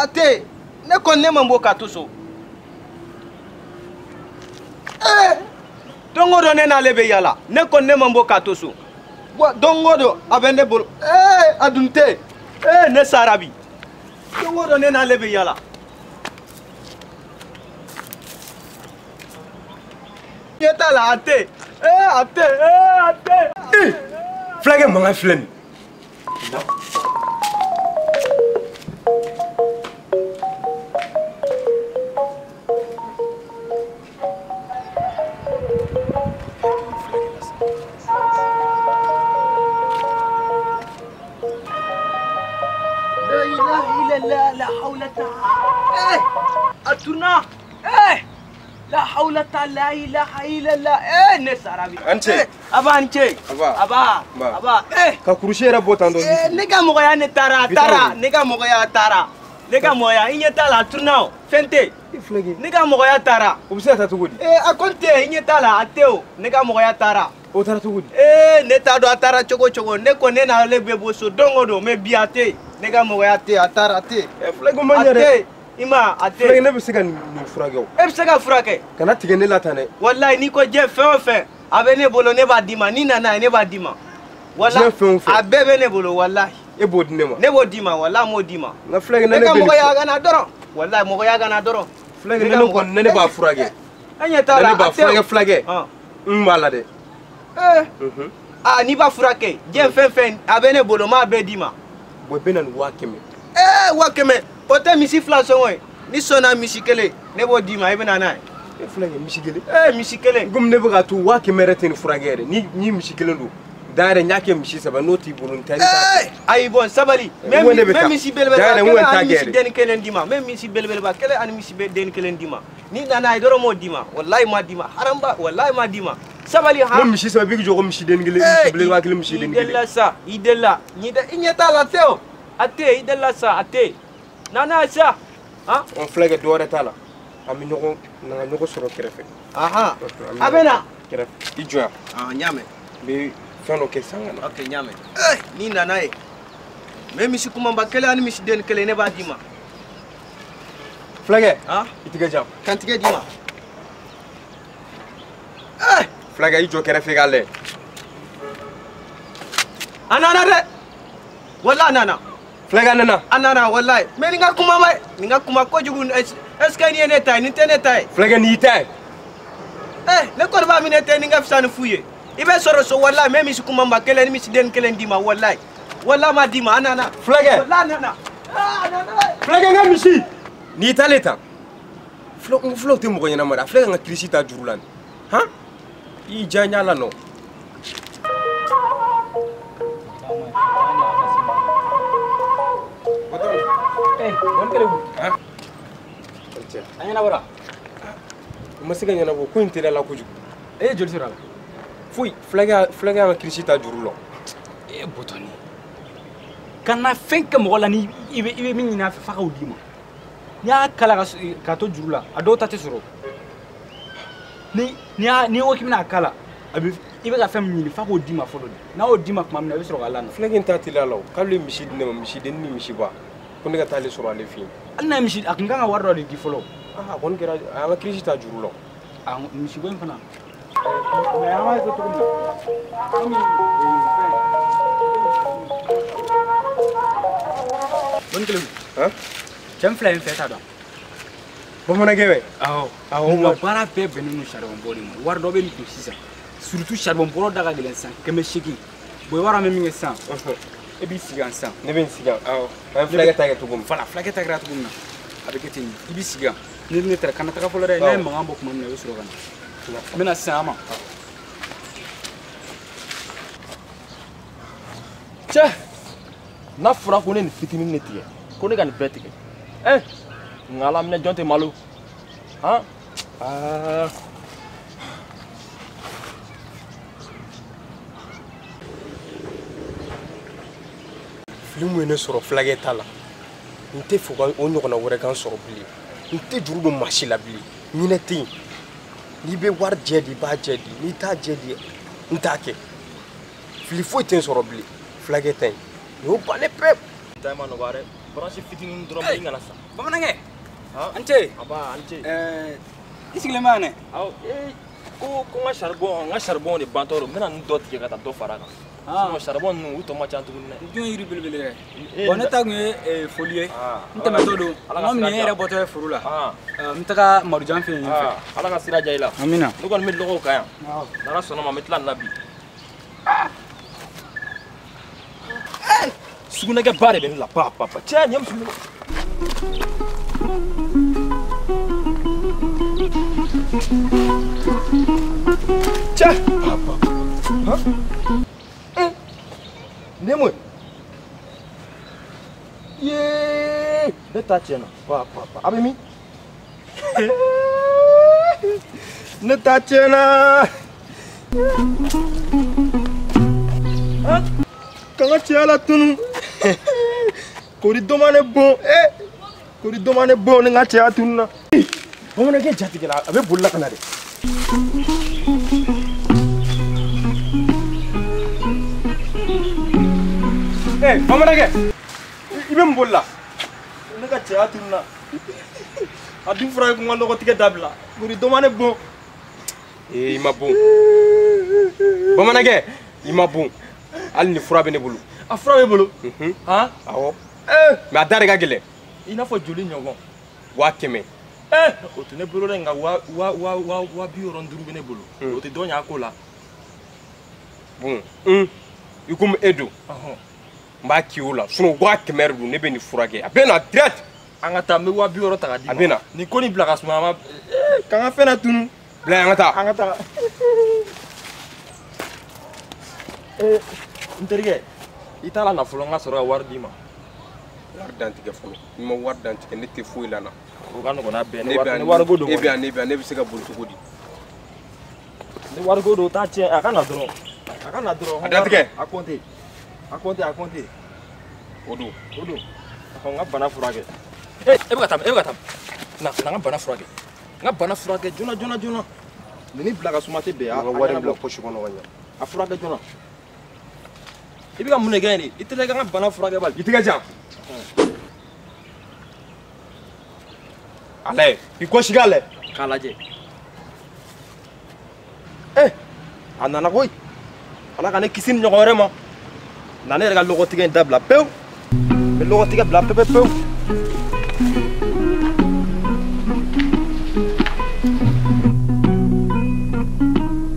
A tɛ, ne kɔni ne ma bɔ k'a to so. Don o don ne n'ale bɛ yaala, ne kɔni ne ma bɔ k'a to so. Don o don a bɛ ne bolo. A dun tɛ. Ne sara bi. Don o don ne n'ale bɛ yaala. Ɲɛ t'a la, a tɛ. A tɛ, a tɛ. Fulakɛ mankan filɛ nin. لا حول أتونا لا حول لا إله إلا الله نسارابي أنت أبا أنت أبا أبا كاكروشي ربو تاندو نيجا مغيا نتارا تارا نيجا مغيا تارا نيجا مغيا إني تالا أتونا فنتي نيجا مغيا تارا وبسيا تاتوغودي أكونتي إني تالا أتيو نيجا مغيا تارا o taara cogo di? Ne t'a dɔn a taara cogo cogo, ne ko ne n'ale bɛ bɔ so don o don, mais bi a tɛ yen, ne ka mɔgɔya tɛ yen, a taara a tɛ yen. Fulakɛ ma ɲɛ dɛ. A tɛ yen, i ma a tɛ yen. Fulakɛ ne bɛ se ka nin furakɛ o. E bɛ se ka furakɛ. Kana tigɛ ne la tan dɛ. Walayi n'i ko diɲɛ fɛn o fɛn a bɛ ne bolo, ne b'a d'i ma, n'i nana ye ne b'a d'i ma. Walayi diɲɛ fɛn o fɛn. A bɛɛ bɛ ne bolo walayi. E b'o di ne ma. Ne b'o d'i ma walayi n b'o d'i ma. Nka fulakɛ ne bɛ nin. Ne ka mɔgɔya ka na dɔrɔn. Walayi mɔgɔya ka na dɔrɔn. Fulakɛ ne kɔni ne b'a furakɛ. E ɲɛ t'a la. Ne b'a furakɛ fulakɛ. N b'a la dɛ. Ah n'i b'a furakɛ diɲɛ fɛn fɛn a bɛ ne bolo n b'a bɛɛ d'i ma. Bon i bɛ na ni 100 000. 100 000 o tɛ misi 2 sɔngɔ ye, ni sɔnna misi 1 ne b'o d'i ma, i bɛ na n'a ye. E fulakɛ misi 1. Misi 1. Komi ne bɛ ka to 100 000 yɛrɛ tɛ nin furakɛ yɛrɛ, ni misi 1 don. Da yɛrɛ n y'a kɛ misi 3 n'o t'i bolo n tɛ. Ayi bon sabali. N bɛ misi belebeleba 1 ani misi denni 1 d'i ma, n bɛ misi belebeleba 1 ani misi denni 1 d'i ma. N'i nana ye dɔrɔn n b'o d'i ma, walayi n m'a d'i ma, haranba walayi n m'a d'i ma. Sabali han. N ko misi 3 b'i jɔ ko misi denni 1, misi belebeleba 1, misi denni 1. I delila sa, i delila. I ɲɛ t'a la tɛ o. A tɛ yen, i delila sa, a tɛ yen. Na n'a ye sa. Han. Ɔ fulakɛ dɔ wɛrɛ t'a la. An bɛ ɲɔgɔn na ka ɲɔgɔn sɔrɔ kɛrɛfɛ. Ahan. A bɛ na. Kɛrɛfɛ i jɔ yan. N y'a mɛn. N bɛ fɛn dɔ kɛ sisan ka na. Ok n y'a mɛn. N'i nana ye. N bɛ misi kumaba 1 ani misi denni 1 ne b'a d'i ma. Fulakɛ. I tigɛ jan. Kan tigɛ d'i ma. Fulakɛ i jɔ kɛrɛfɛ k'a lajɛ. A nana dɛ. Walahi a nana. Fulakɛ a nana. A nana walahi. Mais nin ka kuma ma nin ka kuma kojugu est ce que nin ye ne ta ye nin tɛ ne ta ye. Fulakɛ nin y'i ta ye. Ne kɔni b'a minɛ tɛ nin ka fisa ni fu ye. I bɛ sɔrɔ so walahi n bɛ misi kumaba kelen ni misiden kelen d'i ma walahi. Walahi ma d'i ma a nana. Fulakɛ. Walahi a nana. A nana. Fulakɛ n ka misi. N'i t'ale ta. Fulaw tɛ mɔgɔ ɲɛnama dɛ. A filɛ ka n ka kirisi ta juru la nin. Han? I y'i diya n y'a la nɔ. A ɲɛnabɔra? O ma se ka ɲɛnabɔ, ko in teliyala kojugu. E ye joli sɔrɔ a la? Foyi, fulakɛ y'an ka kirisi ta juru la. E Bɔtɔni, kana fɛn kɛ mɔgɔ la ni i bɛ min ɲini a fɛ f'a k'o d'i ma. N'i y'a kala k'a to juru la, a dɔw ta tɛ sɔrɔ. Ni n'i ko k'i bɛna a kala, a bɛ i bɛ ka fɛn min ɲini f'a k'o d'i ma fɔlɔ de. N'a y'o d'i ma tuma min na, i bɛ sɔrɔ k'a lana. Fulakɛ in ta teliya la o, k'ale ye misi di ne ma, misiden ni misiba. Ko ne ka taa ale sɔrɔ ale fɛ yen. Hali n'a ye misi, a tun kan ka wari dɔ de di fɔlɔ. A kɔni kɛra, a y'an ka kirisi ta juru la. A misiko in fana. Mais an b'a kɛ cogo min na, komi fɛn. Bɔnni kelen. Cɛ min filɛ nin fɛ t'a dɔn. Bamanankɛ bɛ? Awɔ. Awɔ. Nka baara bɛɛ bɛnnen don charbon bɔ de ma. Wari dɔ bɛ nin kun sisan. Surtout charbon bɔrɔ da ka gɛlɛn sisan 800. Bon i b'a dɔn an bɛ min kɛ sisan. E b'i sigi yan sisan. Ne bɛ n sigi yan. Awɔ. An ye fulakɛ ta kɛ cogo min. Voilà, fulakɛ ta kɛra cogo min na. A bɛ kɛ ten. I b'i sigi yan. Ni ne taara kana taga fɔlɔ dɛ. N'a ye mankan bɔ tuma min na i bɛ sɔrɔ ka na. N bɛna sisan a ma. Cɛ, n'a fɔra ko ne nin fitinin ne tigɛ, ko ne ka nin bɛɛ tigɛ. Nka ala minɛ jɔn tɛ malo. Han? Fili mun ye ne sɔrɔ fulakɛ ta la, n tɛ fɛ o ɲɔgɔnna wɛrɛ ka n sɔrɔ bilen. N tɛ juru don maa si la bilen. Ɲinɛ tɛ yen. N'i bɛ wari jɛ di, i b'a jɛ di. N'i t'a jɛ di, n t'a kɛ. Fili foyi tɛ n sɔrɔ bilen. Fulakɛ ta in, nin y'o bannen pewu. Ta ma nɔgɔya dɛ. Branche fitinin dɔrɔn bɛ i kana sa. Bamanankɛ. An ce. Aba, an ce. I sigilen bɛ yan dɛ. Awɔ. Ko n ka charbon, n ka charbon de bantɔ don. N bɛna nin dɔ tigɛ ka taa dɔ fara a kan. Sinon charbon ninnu olu tɔ man ca tuguni dɛ. N dun ye yiri belebele yɛrɛ. Bon ne ta kun ye foli ye. N tɛmɛtɔ don. Mɔgɔ min ye e yɛrɛ bɔtɔ ye foro la. N bɛ taga Marujan fɛ yen fɛ. Ala ka sira diya i la. Amina. Ne kɔni bɛ lɔgɔw kan yan. N'Ala sɔnna ma n bɛ tila nin na bi. Sugunɛkɛba de bɛ ne la pa pa pa. Cɛ nin ye muso. Cɛ. Pa pa. Han? Ne mun ye? Yee! Ne ta tiɲɛna. Pa pa pa. A bɛ min? Ne ta tiɲɛna. Han? Ka n ka cɛya la tunu. Kori dɔ ma ne bon. Kori dɔ ma ne bon ni n ka cɛya tununa. Bamanankɛ jatigɛla a bɛ boli la ka na dɛ. Bamanankɛ, i bɛ mun boli la? Ne ka cɛya tununa. A dun fɔra ko n ka lɔgɔtigɛ dabila. Kori dɔ ma ne bon. I ma bon. Bamanankɛ, i ma bon. Hali ni fura bɛ ne bolo. A fura bɛ bolo? Han? Awɔ. Mais a da de ka gɛlɛn. I n'a fɔ joli ɲɔgɔn? 100 000. O tɛ ne bolo dɛ, nka 65 000 bɛ ne bolo. O tɛ dɔ ɲɛ a ko la. Bon, i komi e don. N b'a k'i o la. Sinon 100 000 de don, ne bɛ nin furakɛ. A bɛ na direct. An ka taa, n bɛ 60 000 ta ka d'i ma. A bɛ na. Nin ko nin bila ka suma, an ma k'an ka fɛn na tunu. Bila yan, an ka taa. An ka taa. N terikɛ, i t'a la nafolo n ka sɔrɔ ka wari d'i ma. Wari dantigɛ fɔlɔ. N'i ma wari dantigɛ, ne tɛ foyi la na. O ka nɔgɔn n'a bɛɛ ye. Ni wariko don. E bɛ yan, ne bɛ yan, ne bɛ se ka boli cogo di? Ni wariko don, o t'a tiɲɛ. A ka na dɔrɔn. A ka na dɔrɔn. A dantigɛ. A compter. A compter, a compter. O don. O don. N ka bana furakɛ. E bɛ ka taa, e bɛ ka taa. Na, na n ka bana furakɛ. N ka bana furakɛ joona joona joona. Nin bila ka suma tɛ bɛn. N ka wari bila poche kɔnɔ ka ɲɛ. A furakɛ joona. I bɛ ka mun de kɛ yen de? I tɛ ka n ka bana furakɛ bali. I tɛgɛ jan. A lajɛ. I gosi k'a lajɛ. K'a lajɛ. A nana koyi. Ala ka ne kisi ni ɲɔgɔn wɛrɛ ma. Na ne yɛrɛ ka lɔgɔtigɛ in dabila pewu. N bɛ lɔgɔtigɛ bila pewu pewu.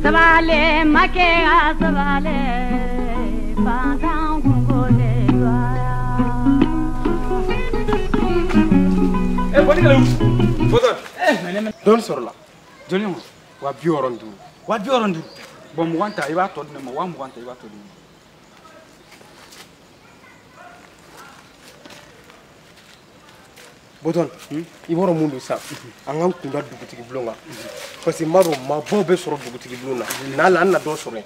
Sabale make a sabale pantan kungo le doya. Bɔnni kɛlɛ. Bɔtɔ. Dɔɔni sɔrɔla. Joli ma? 65. 65. Bon 20 ta i b'a tɔ di ne ma 20 ta i b'a tɔ di ne ma. Bɔtɔn, i b'a dɔn mun don sisan, an k'an kun da dugutigi bulon kan parce que n b'a dɔn maabaw bɛ sɔrɔ dugutigi bulon na n'a la an na dɔ sɔrɔ yen.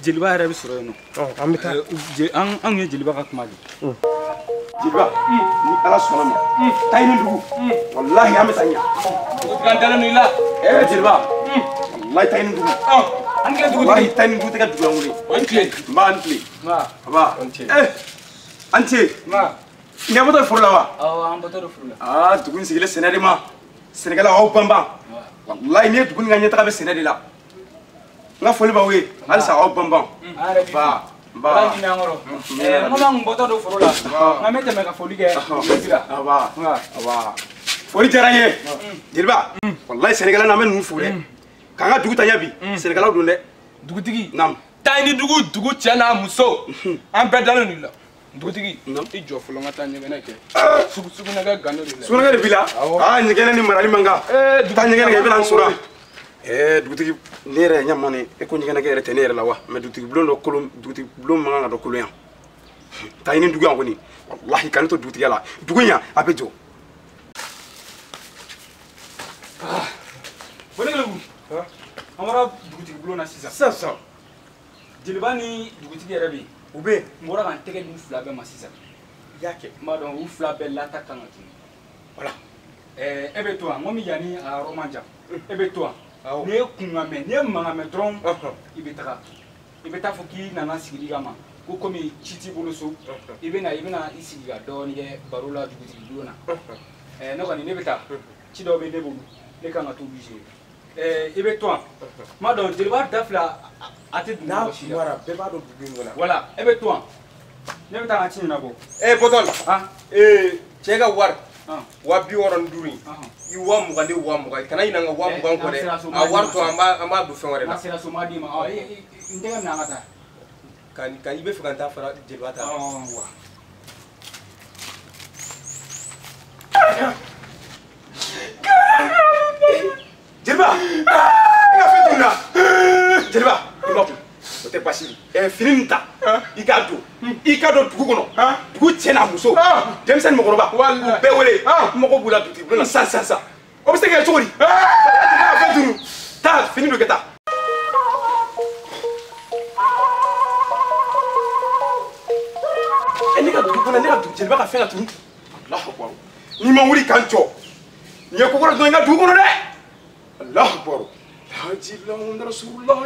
Jeliba yɛrɛ bɛ sɔrɔ yen nɔ. An bɛ taa. Anw ye jeliba ka kuma de. Jeliba, ni Ala sɔnna ma, taa ɲini dugu, walahi an bɛ taa ɲɛ. Dugutigi an dalen don i la. Jeliba, walahi taa ɲini dugu. An tile dugutigi. Walahi taa ɲini dugu tɛ kɛ dugu lankolon ye. O ye tile. Nba an tile. Nba. Aba. An tile. Nba. Ni an bɔtɔ foro la wa? Awɔ, an bɔtɔ foro la. Aa, dugu in sigilen sɛnɛ de ma. Sɛnɛkɛlaw aw banban. Walahi ni ye dugu in ka ɲɛtaga bɛ sɛnɛ de la. N ka foli b'aw ye. Halisa aw banban. An yɛrɛ b'i fo. Nba. Ala hinɛ an kɔrɔ. N ko n'an kun bɔtɔ don foro la. Nka n bɛ tɛmɛ ka foli kɛ. Aba. Aba. Foli diyara n ye. Jeliba. Walahi sɛnɛkɛla n'an bɛ ninnu fo dɛ. K'an ka dugu ta ɲɛ bi. Sɛnɛkɛlaw don dɛ. Dugutigi. Naamu. Taa ni dugu dugu cɛ n'a muso. An bɛɛ dalen don i la. Dugutigi, i jɔ fɔlɔ n ka taa ɲɛgɛnɛ kɛ. Sugunɛ kɛ gan de la. Sugunɛ de b'i la? Aa, ɲɛgɛnɛ ni marali man kan. Taa ɲɛgɛnɛ kɛ i bɛna n sɔrɔ yan. Dugutigi, ne yɛrɛ ɲɛ man e ko ɲɛgɛnɛ kɛ yɛrɛ tɛ ne yɛrɛ la wa? Mais dugutigi bulon dɔ kolon, dugutigi bulon man kan ka dɔn kolon yan. Taa ɲini dugu yan kɔni. Walahi ka ne to dugutigiya la. Dugu in yan, a bɛ jɔ. Bɔnni Keleku, an bɔra dugutigi bulon na sisan. Sisan. Jeliba ni dugutigi yɛrɛ bɛ yen. U bɛ yen. N bɔra ka n tɛgɛ di u fila bɛɛ ma sisan. I y'a kɛ. N b'a dɔn u fila bɛɛ lata kan ka tunu. Voilà. E bɛ to yan, komi yanni a yɔrɔ man jan. E bɛ to yan. N'i ye kunkan mɛn, n'i ye mankan mɛn dɔrɔn, i bɛ taga. I bɛ taa fɔ k'i nana sigili kama. Ko komi ci t'i bolo so, i bɛ na i sigi ka dɔɔnin kɛ baro la dugutigi bulon na. Ne kɔni ne bɛ taa. Ci dɔw bɛ ne bolo, ne kan ka t'olu gérer. I bɛ to yan. N b'a dɔn jeliba da fila a tɛ dugu mɔgɔ si la. N'a kumara bɛɛ b'a dɔn dugu in kɔnɔ. Voilà, e bɛ to yan. Ne bɛ taa n ka ci ɲɛnabɔ. Bɔtɔn. Cɛ ka wari. 65 in. I 20 ne 20. Kana ɲinɛ n ka 20 kɔ dɛ. A wari tɔ an b'a don fɛn wɛrɛ la. N'a sera so n b'a d'i ma. N tɛgɛ minɛ an ka taa. Ka i bɛ fɛ ka n ta fara jeliba ta. Wa. Jeliba, i ka fɛn tununa. Jeliba, i ma kun. O tɛ baasi ye. Fini nin ta, i k'a don. I k'a don dugu kɔnɔ. Dugu cɛ n'a muso. Denmisɛnnin mɔgɔkɔrɔba. U bɛɛ wele. N mago b'u la dugutigi bulon na sisan sisan sisan. O bɛ se ka kɛ cogo di? Jeliba ka fɛn tunu. Taa fini don ka taa. Ne ka dugu kɔnɔ, ne ka dugu jeliba ka fɛn ka tunu. Alahu akibaru. N'i ma wuli k'an jɔ. Nin ye ko kɔrɔ dɔn i ka dugu kɔnɔ dɛ. Allahu akbar. La ilaha illallah rasulullah.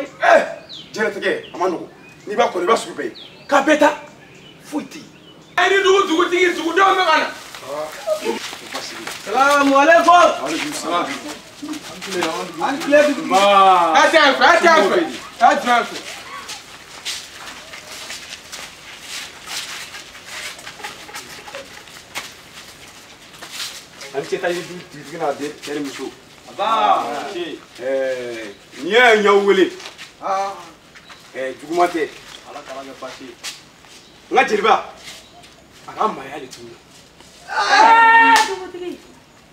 Diɲɛlatigɛ a ma nɔgɔn. N'i b'a kɔnɔ i b'a sugu bɛɛ ye. K'a bɛɛ ta foyi tɛ yen. A ni dugu dugutigi dugudenw bɛ ka na. Salamu aleykum. Aleykum salam. An tile dugutigi. A tɛ yan fɛ, a tɛ yan fɛ. A tɛ yan fɛ. An cɛ taa ɲini dugutigi n'a den cɛ ni muso. Aba. N'i y'a ye n y'aw wele. Juguman tɛ. Ala kana kɛ baasi ye. N ka jeliba, a ka maaya de tununa. Dugutigi.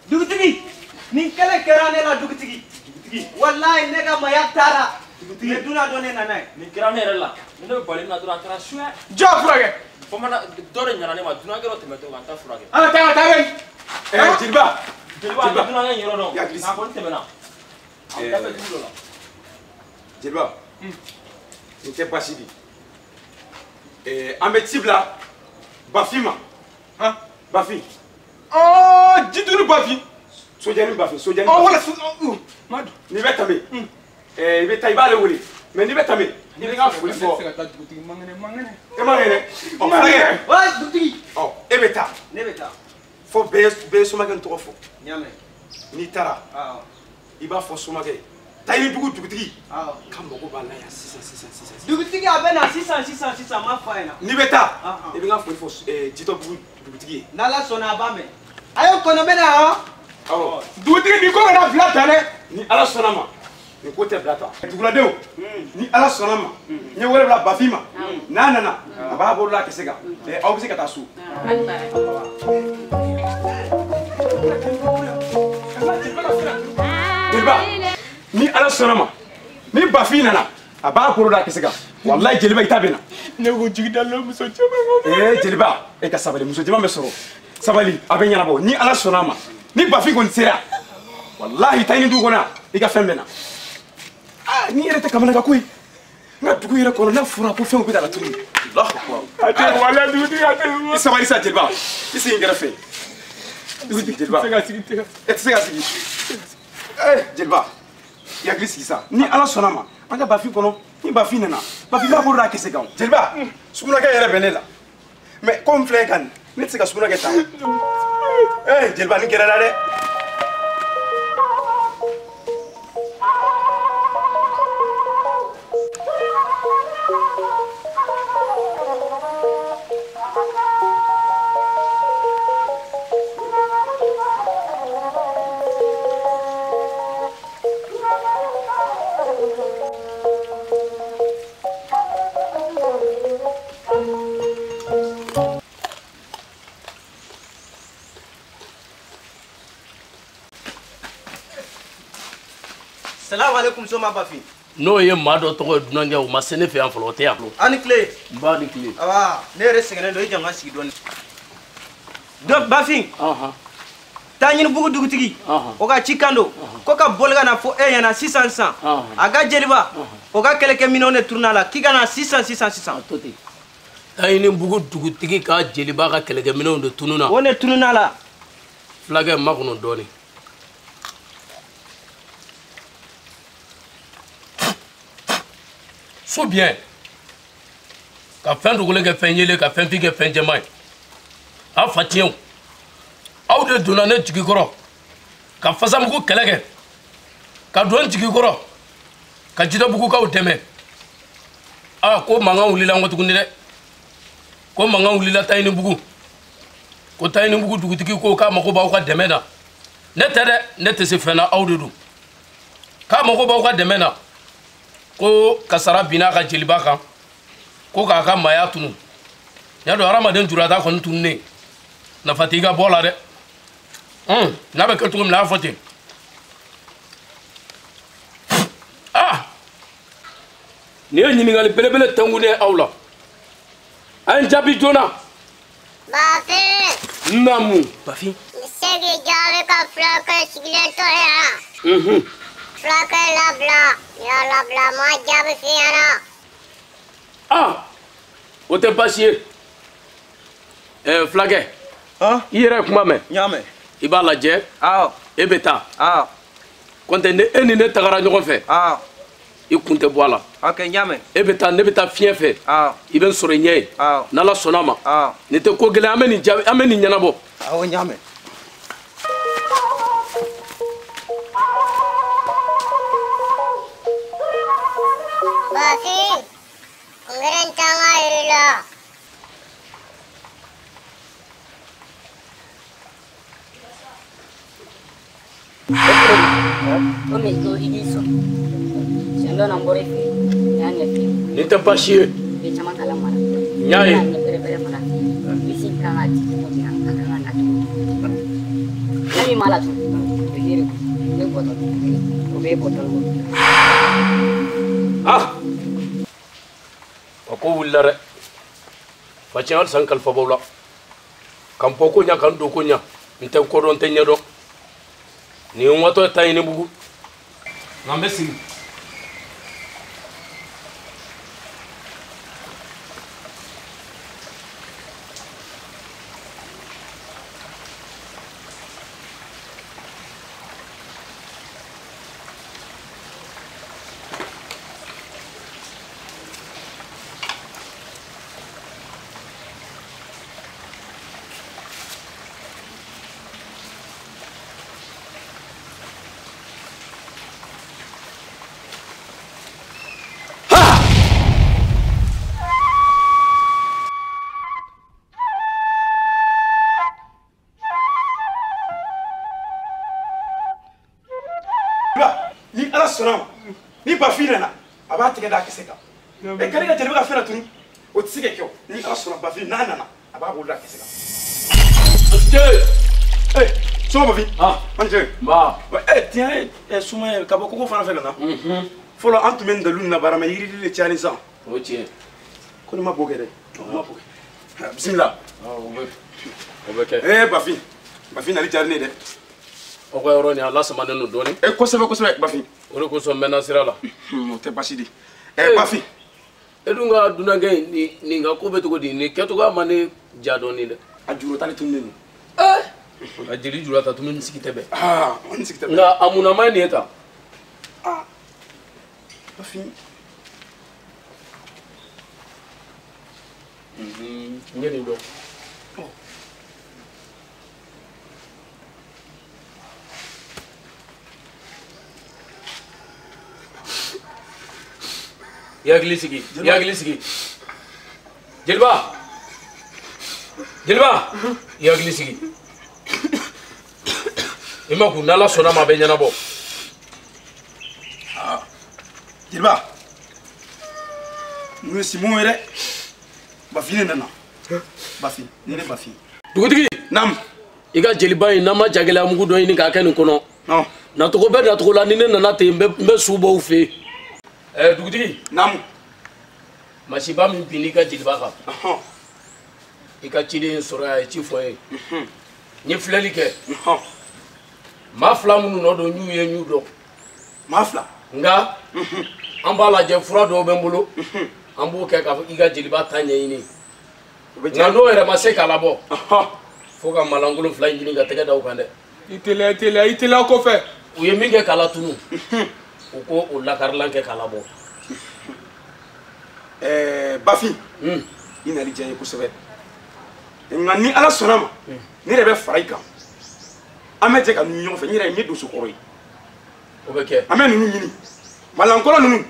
Dugutigi, nin kɛlɛ kɛra ne la dugutigi. Dugutigi. Walayi ne ka maaya taara. Dugutigi. Ne dunan dɔ ne nana ye. Nin kɛra ne yɛrɛ la. Ni ne bɛ bali min na dɔrɔn a taara suɲɛ. Jɔ furakɛ. Bamanan dɔ de ɲana ne ma dunankɛ dɔ tɛmɛtɔ ka n ta furakɛ. An ka taa ka taa bɛ. Jeliba. Jeliba, a dunankɛ in yɔrɔ dɔn. A kɔni tɛmɛna. A bɛ taa fɛ dugu dɔ la. Jeliba, nin tɛ baasi di. An bɛ ci bila Bafin ma. Bafin. Jituni Bafin. Sojani Bafin, Sojani Bafin. Wala Madu. N'i bɛ tɛmɛ, i bɛ taa i b'ale wele. Mais n'i bɛ tɛmɛ, n'i bɛ ka foli fɔ. Ne tɛ se ka taa dugutigi man kɛnɛ, man kɛnɛ. E man kɛnɛ. Furakɛ. Wa dugutigi. E bɛ taa. Ne bɛ taa. Fo bɛɛ ye somakɛ n tɔgɔ fɔ. N y'a mɛn. N'i taara i b'a fɔ somakɛ ye Tayibugu dugutigi k'a mago b'a la yan sisan sisan sisan. Dugutigi a bɛ na sisan sisan sisan n b'a fɔ a ɲɛna. N'i bɛ taa i bɛ n ka foli fɔ Jitɔbugu dugutigi ye. N'Ala sɔnna a b'a mɛn. A y'o kɔnɔ n bɛ na hɔn. Awɔ dugutigi nin ko kana bila tan dɛ. Ni Ala sɔnna ma nin ko tɛ bila tan. Duguladenw ni Ala sɔnna ma n ye wele bila Bafin ma n'a nana a b'a bolo la kisɛ kan aw bɛ se ka taa so. Jeliba ni Ala sɔnna ma ni Bafin nana a b'a bolo da kisɛ kan walayi jeliba i ta bɛ na. Ne ko jigi dalen muso jɛman ko. Ee jeliba e ka sabali muso jɛman bɛ sɔrɔ sabali a bɛ ɲɛnabɔ ni Ala sɔnna ma ni Bafin kɔni sera walahi taa ni dugu kɔnɔ i ka fɛn bɛ na. Aa ni yɛrɛ tɛ kamanagan ko ye n ka dugu yɛrɛ kɔnɔ n'a fɔra ko fɛnw bɛ ka latunu. Alahu akubar. A tɛ walayi dugutigi a tɛ. I sabali sa jeliba i sigi n kɛrɛfɛ. I sigi jeliba. I tɛ se ka sigi ten. E tɛ se ka sigi. Ee jeliba i hakili sigi sa ni Ala sɔnna ma an ka Bafin kɔnɔ ni Bafin nana Bafin b'a bolo da kisɛ kan. Jeliba sugunɛkɛ yɛrɛ bɛ ne la mais komi filɛ ka nin ne tɛ se ka sugunɛ kɛ tan. Ee jeliba nin gɛrɛ la dɛ. Salamu alaikum soma Bafin. N'o ye maa dɔ tɔgɔ ye dunankɛ o ma se ne fɛ yan fɔlɔ o tɛ yan. A ni tile. N ba ni tile. Awa ne yɛrɛ sɛgɛnnen don i jɔ n ka sigi dɔɔni. Donc Bafin. Taa ɲinibugu dugutigi. O ka cikan don ko ka boli ka na fɔ e ɲɛna sisan sisan. A ka jeliba o ka kɛlɛkɛminɛnw de tununa la k'i ka na sisan sisan sisan. To ten. Taa ɲinibugu dugutigi ka jeliba ka kɛlɛkɛminɛnw de tununa. O de tununa la. Fulakɛ makɔnɔ dɔɔni. So bien ka fɛn dogolen kɛ fɛn yelen ka fɛn fin kɛ fɛn jɛman ye aw fa tiɲɛw aw de donna ne jigi kɔrɔ ka fasamugu kɛlɛ kɛ ka don n jigi kɔrɔ ka Jitɔbugukaw dɛmɛ aa ko mankan wulila n kɔ tuguni dɛ ko mankan wulila Tayiниbugu ko Tayiниbugu dugutigi ko k'a mago b'aw ka dɛmɛ na ne tɛ dɛ ne tɛ se fɛn na aw de don k'a mago b'aw ka dɛmɛ na ko kasara binna a ka jeliba kan ko k'a ka maaya tunu y'a dɔn hadamaden jurata kɔni tununnen nafa t'i ka bɔ la dɛ n'a bɛ kɛ cogo min na a y'a fɔ ten ah nin ye ɲininkali belebele tɛnkunnen aw la a ye n jaabi joona. Bafin. N naamu. Bafin. N bɛ se k'i jaabi ka fulakɛ sigilen to yan. Fulakɛ labila n y'a labila n m'a jaabi f'i ɲɛna. Ah o tɛ baasi ye fulakɛ. I yɛrɛ ye kuma mɛn. N y'a mɛn. I b'a lajɛ. Awɔ. E bɛ taa. Awɔ. Kɔntɛ ne e ni ne tagara ɲɔgɔn fɛ. Awɔ. I kun tɛ bɔ a la. Ok n y'a mɛn. E bɛ taa ne bɛ taa fiɲɛ fɛ. Awɔ. I bɛ n sɔrɔ i ɲɛ ye. Awɔ. N'Ala sɔnna a ma. Awɔ. Nin tɛ ko gɛlɛn an bɛ nin jaabi an bɛ nin ɲɛnabɔ. Awɔ n y'a mɛn. Bafin, kun kelen t'an ka yiri la. Komi ko i k'i sɔn siɲɛ dɔ na n bɔra i fɛ yen n y'a ɲɛf'i ye. Nin tɛ baasi ye. I bɛ caman kalan mara. N y'a ye. I bɛna ɲɛ bɛrɛ bɛrɛ mara. Misi kan ka di cogo min na a kan ka na cogo min. Fɛn min b'a la tun o ye yiri o bɛ bɔtɔ o bɛ bɔtɔ. Ah a ko wulila dɛ facɛn halisa n kalifa b'aw la ka n bɔ ko ɲa ka n don ko ɲa n tɛ ko dɔn n tɛ ɲɛ dɔn nin ye n watɔ ye Tayiниbugu nka n bɛ sigi. tɛgɛ da kisɛ kan. E ka ne ka jeliba ka fɛn latunu o tɛ se ka kɛ o. Ni Ala sɔnna Bafin n'a nana a b'a bolo da kisɛ kan. Ee soma Bafin. An cɛ. Nba. Tiɲɛ ye suma ye ka bɔ koko fana fɛ ka na. Fɔlɔ an tun bɛ nin dalu nin na baara mɛ yiriden de cayalen sisan. O ye tiɲɛ. Ko ne ma bo kɛ dɛ. O ma bo kɛ. Bisimila. O bɛ kɛ. Ee Bafin. Bafin nali diyara ne ye dɛ. Aw ka yɔrɔ nin a lasamanen don dɔɔnin. Ee kosɛbɛ kosɛbɛ Bafin. O de kosɔn n mɛnna sira la. O tɛ baasi di. Ee Bafin. E dun ka dunankɛ in nin ka ko bɛ cogo di nin kɛcogoya ma ne ja dɔɔnin dɛ. A juru t'ale tununnen don. Ee a jeli juru ta tunu ni sigi tɛ bɛn. Aa ni sigi tɛ bɛn. Nka a munnama ye nin ye tan. Aa Bafin. N ye nin dɔn. I hakili sigi, i hakili sigi. Jeliba! Jeliba! I hakili sigi. I ma kun n'Ala sɔnna ma a bɛ ɲɛnabɔ. Jeliba! Ninnu ye simunw ye dɛ. Bafin de nana. Bafin, ne de Bafin. Dugutigi! Naamu. I ka jeliba in n'an ma jagɛlɛyamugu dɔ ɲini k'a kɛ nin kɔnɔ. Nacogo bɛ nacogo la ni ne nana ten n bɛ su bɔ u fɛ yen. Dugutigi. Naamu. Masiba min binn'i ka jeliba kan. I ka ciden sɔrɔ yan a ye ci fɔ n ye. N ye filɛli kɛ. Maa fila minnu nɔ don n y'u ye n y'u dɔn. Maa fila. Nka an b'a lajɛ fura dɔw bɛ n bolo. An b'o kɛ ka i ka jeliba ta ɲɛɲini. Nka n'o yɛrɛ ma se k'a labɔ. Fo ka malankolon fila in ɲini ka tɛgɛ da o kan dɛ. I teliya i teliya i teliya kɔfɛ. U ye min kɛ k'a latunu. U ko o lakarilan kɛ k'a labɔ. Bafin. I nali diya n ye kosɛbɛ. Nka ni Ala sɔnna ma. Ne yɛrɛ bɛ fara i kan. An bɛ jɛ ka ninnu ɲɔgɔn fɛ n yɛrɛ ye donso kɔrɔ ye. O bɛ kɛ. An bɛ ninnu ɲini. Malankɔrɔ ninnu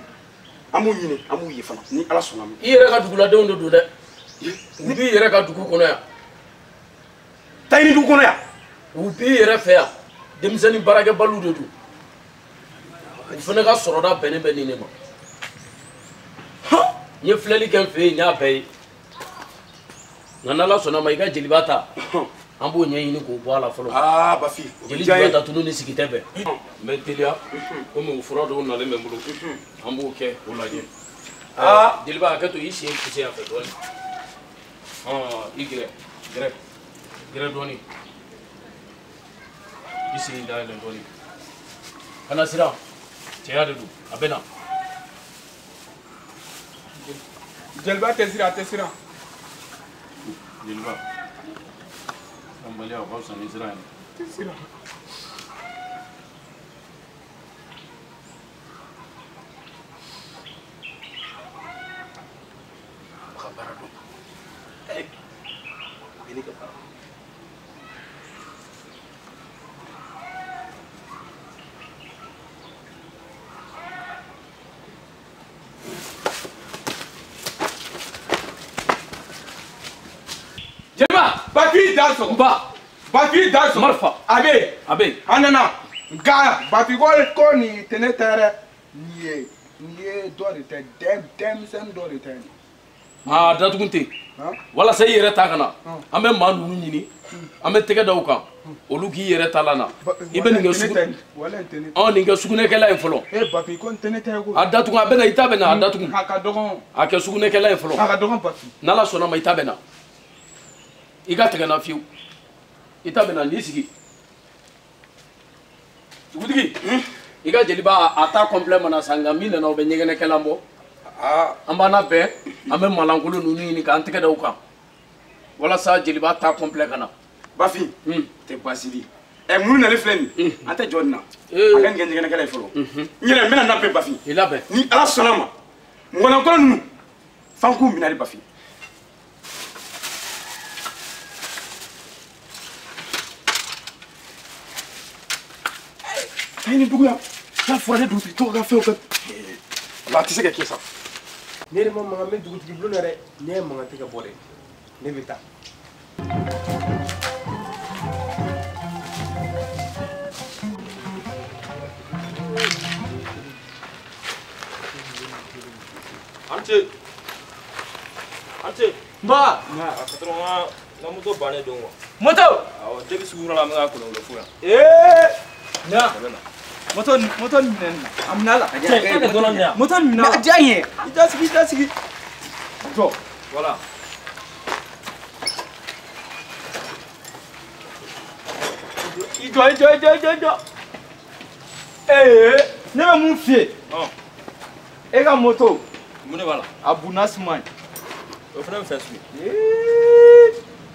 an b'u ɲini an b'u ye fana ni Ala sɔnna ma. I yɛrɛ ka duguladenw de don dɛ. U b'i yɛrɛ ka dugu kɔnɔ yan. Taa ɲini dugu kɔnɔ yan. U b'i yɛrɛ fɛ yan. Denmisɛnnin baarakɛbaliw de don. U fana ka sɔrɔda bɛnnen bɛ nin de ma. N ye filɛli kɛ n fɛ yen n y'a bɛɛ ye. Nka n'Ala sɔnna ma i ka jeliba ta. An b'o ɲɛɲini k'o bɔ a la fɔlɔ. Aa Bafin. Jeli juba ta tunu ni sigi tɛ bɛn. N bɛ teliya komi o fura dɔw nalen bɛ n bolo. An b'o kɛ k'o lajɛ. Jeliba hakɛ to i sen poussé yan fɛ dɔɔnin. I gɛrɛ gɛrɛ gɛrɛ dɔɔnin. I sen dayɛlɛ dɔɔnin. Kana siran. Cɛya de don a bɛ na. Jeliba tɛ siran a tɛ siran. Jeliba. Baliya o ka fisa ni siran ye. Tɛ siran. A ka baara dɔn. O ye ne ka baara. Jeliba! Bafin da sɔgɔ. Ba. Bafin da sɔgɔ. Marifa. A bɛ yen. A bɛ yen. A nana. Nka Bafin ko nin tɛ ne ta dɛ. Nin ye dɔ de ta ye denmisɛnnin dɔ de ta ye. Aa datugu tɛ yen. Walasa i yɛrɛ ta ka na. An bɛ maa ninnu ɲini. An bɛ tɛgɛ da u kan. Olu k'i yɛrɛ ta la na. I bɛ nin kɛ sugunɛ. Ɔ nin kɛ sugunɛkɛla ye fɔlɔ. Ee Bafin ko nin tɛ ne ta ye koyi. A datugu a bɛ na i ta bɛ na a datugu. A ka dɔgɔn. A kɛ sugunɛkɛla ye fɔlɔ. A ka dɔgɔn Bafin. N'Ala sɔnna ma i ta bɛ na. I ka tigɛ n na fiyewu. I ta bɛ na n'i sigi. Dugutigi. I ka jeliba a ta complet mana sa nka min nana o bɛ ɲɛgɛnɛkɛlan bɔ. An b'an labɛn an bɛ malankolon ninnu ɲini k'an tɛgɛ da u kan. Walasa jeliba ta complet ka na. Bafin. Tɛ baasi di. Ɛ mun nalen filɛ nin ye. An tɛ jɔ nin na. A ka nin kɛ ɲɛgɛnɛkɛla ye fɔlɔ. N yɛrɛ n bɛna labɛn Bafin. I labɛn. Ni Ala sɔnna ma. Mɔgɔlankolon ninnu f'an k'u minɛ de Bafin. Taa ɲini dugu yan. N'a fɔra ne dugutigi tɔgɔ ka fɛnw ka. A tɛ se ka kɛ sa. Ne yɛrɛ ma mankan bɛ dugutigi bulon na dɛ. Ne ye mankan tɛ ka bɔ dɛ. Ne bɛ taa. An ce. An ce. Nba. A patron ka moto bannen don quoi. Moto. Awɔ depuis sugu la an bɛ ka kolonkolon fo yan. Ee. Na. Moto moto minɛ nin na. A minɛ la. Cɛ, moto minɛ la. A diya n ye. I da sigi i da sigi. Jɔ. Voilà. I jɔ i jɔ i jɔ i jɔ i jɔ. Ee ne bɛ mun f'i ye. E ka moto. Mun de b'a la? A bunna suma ye. O fana bɛ fɛn sugu ye.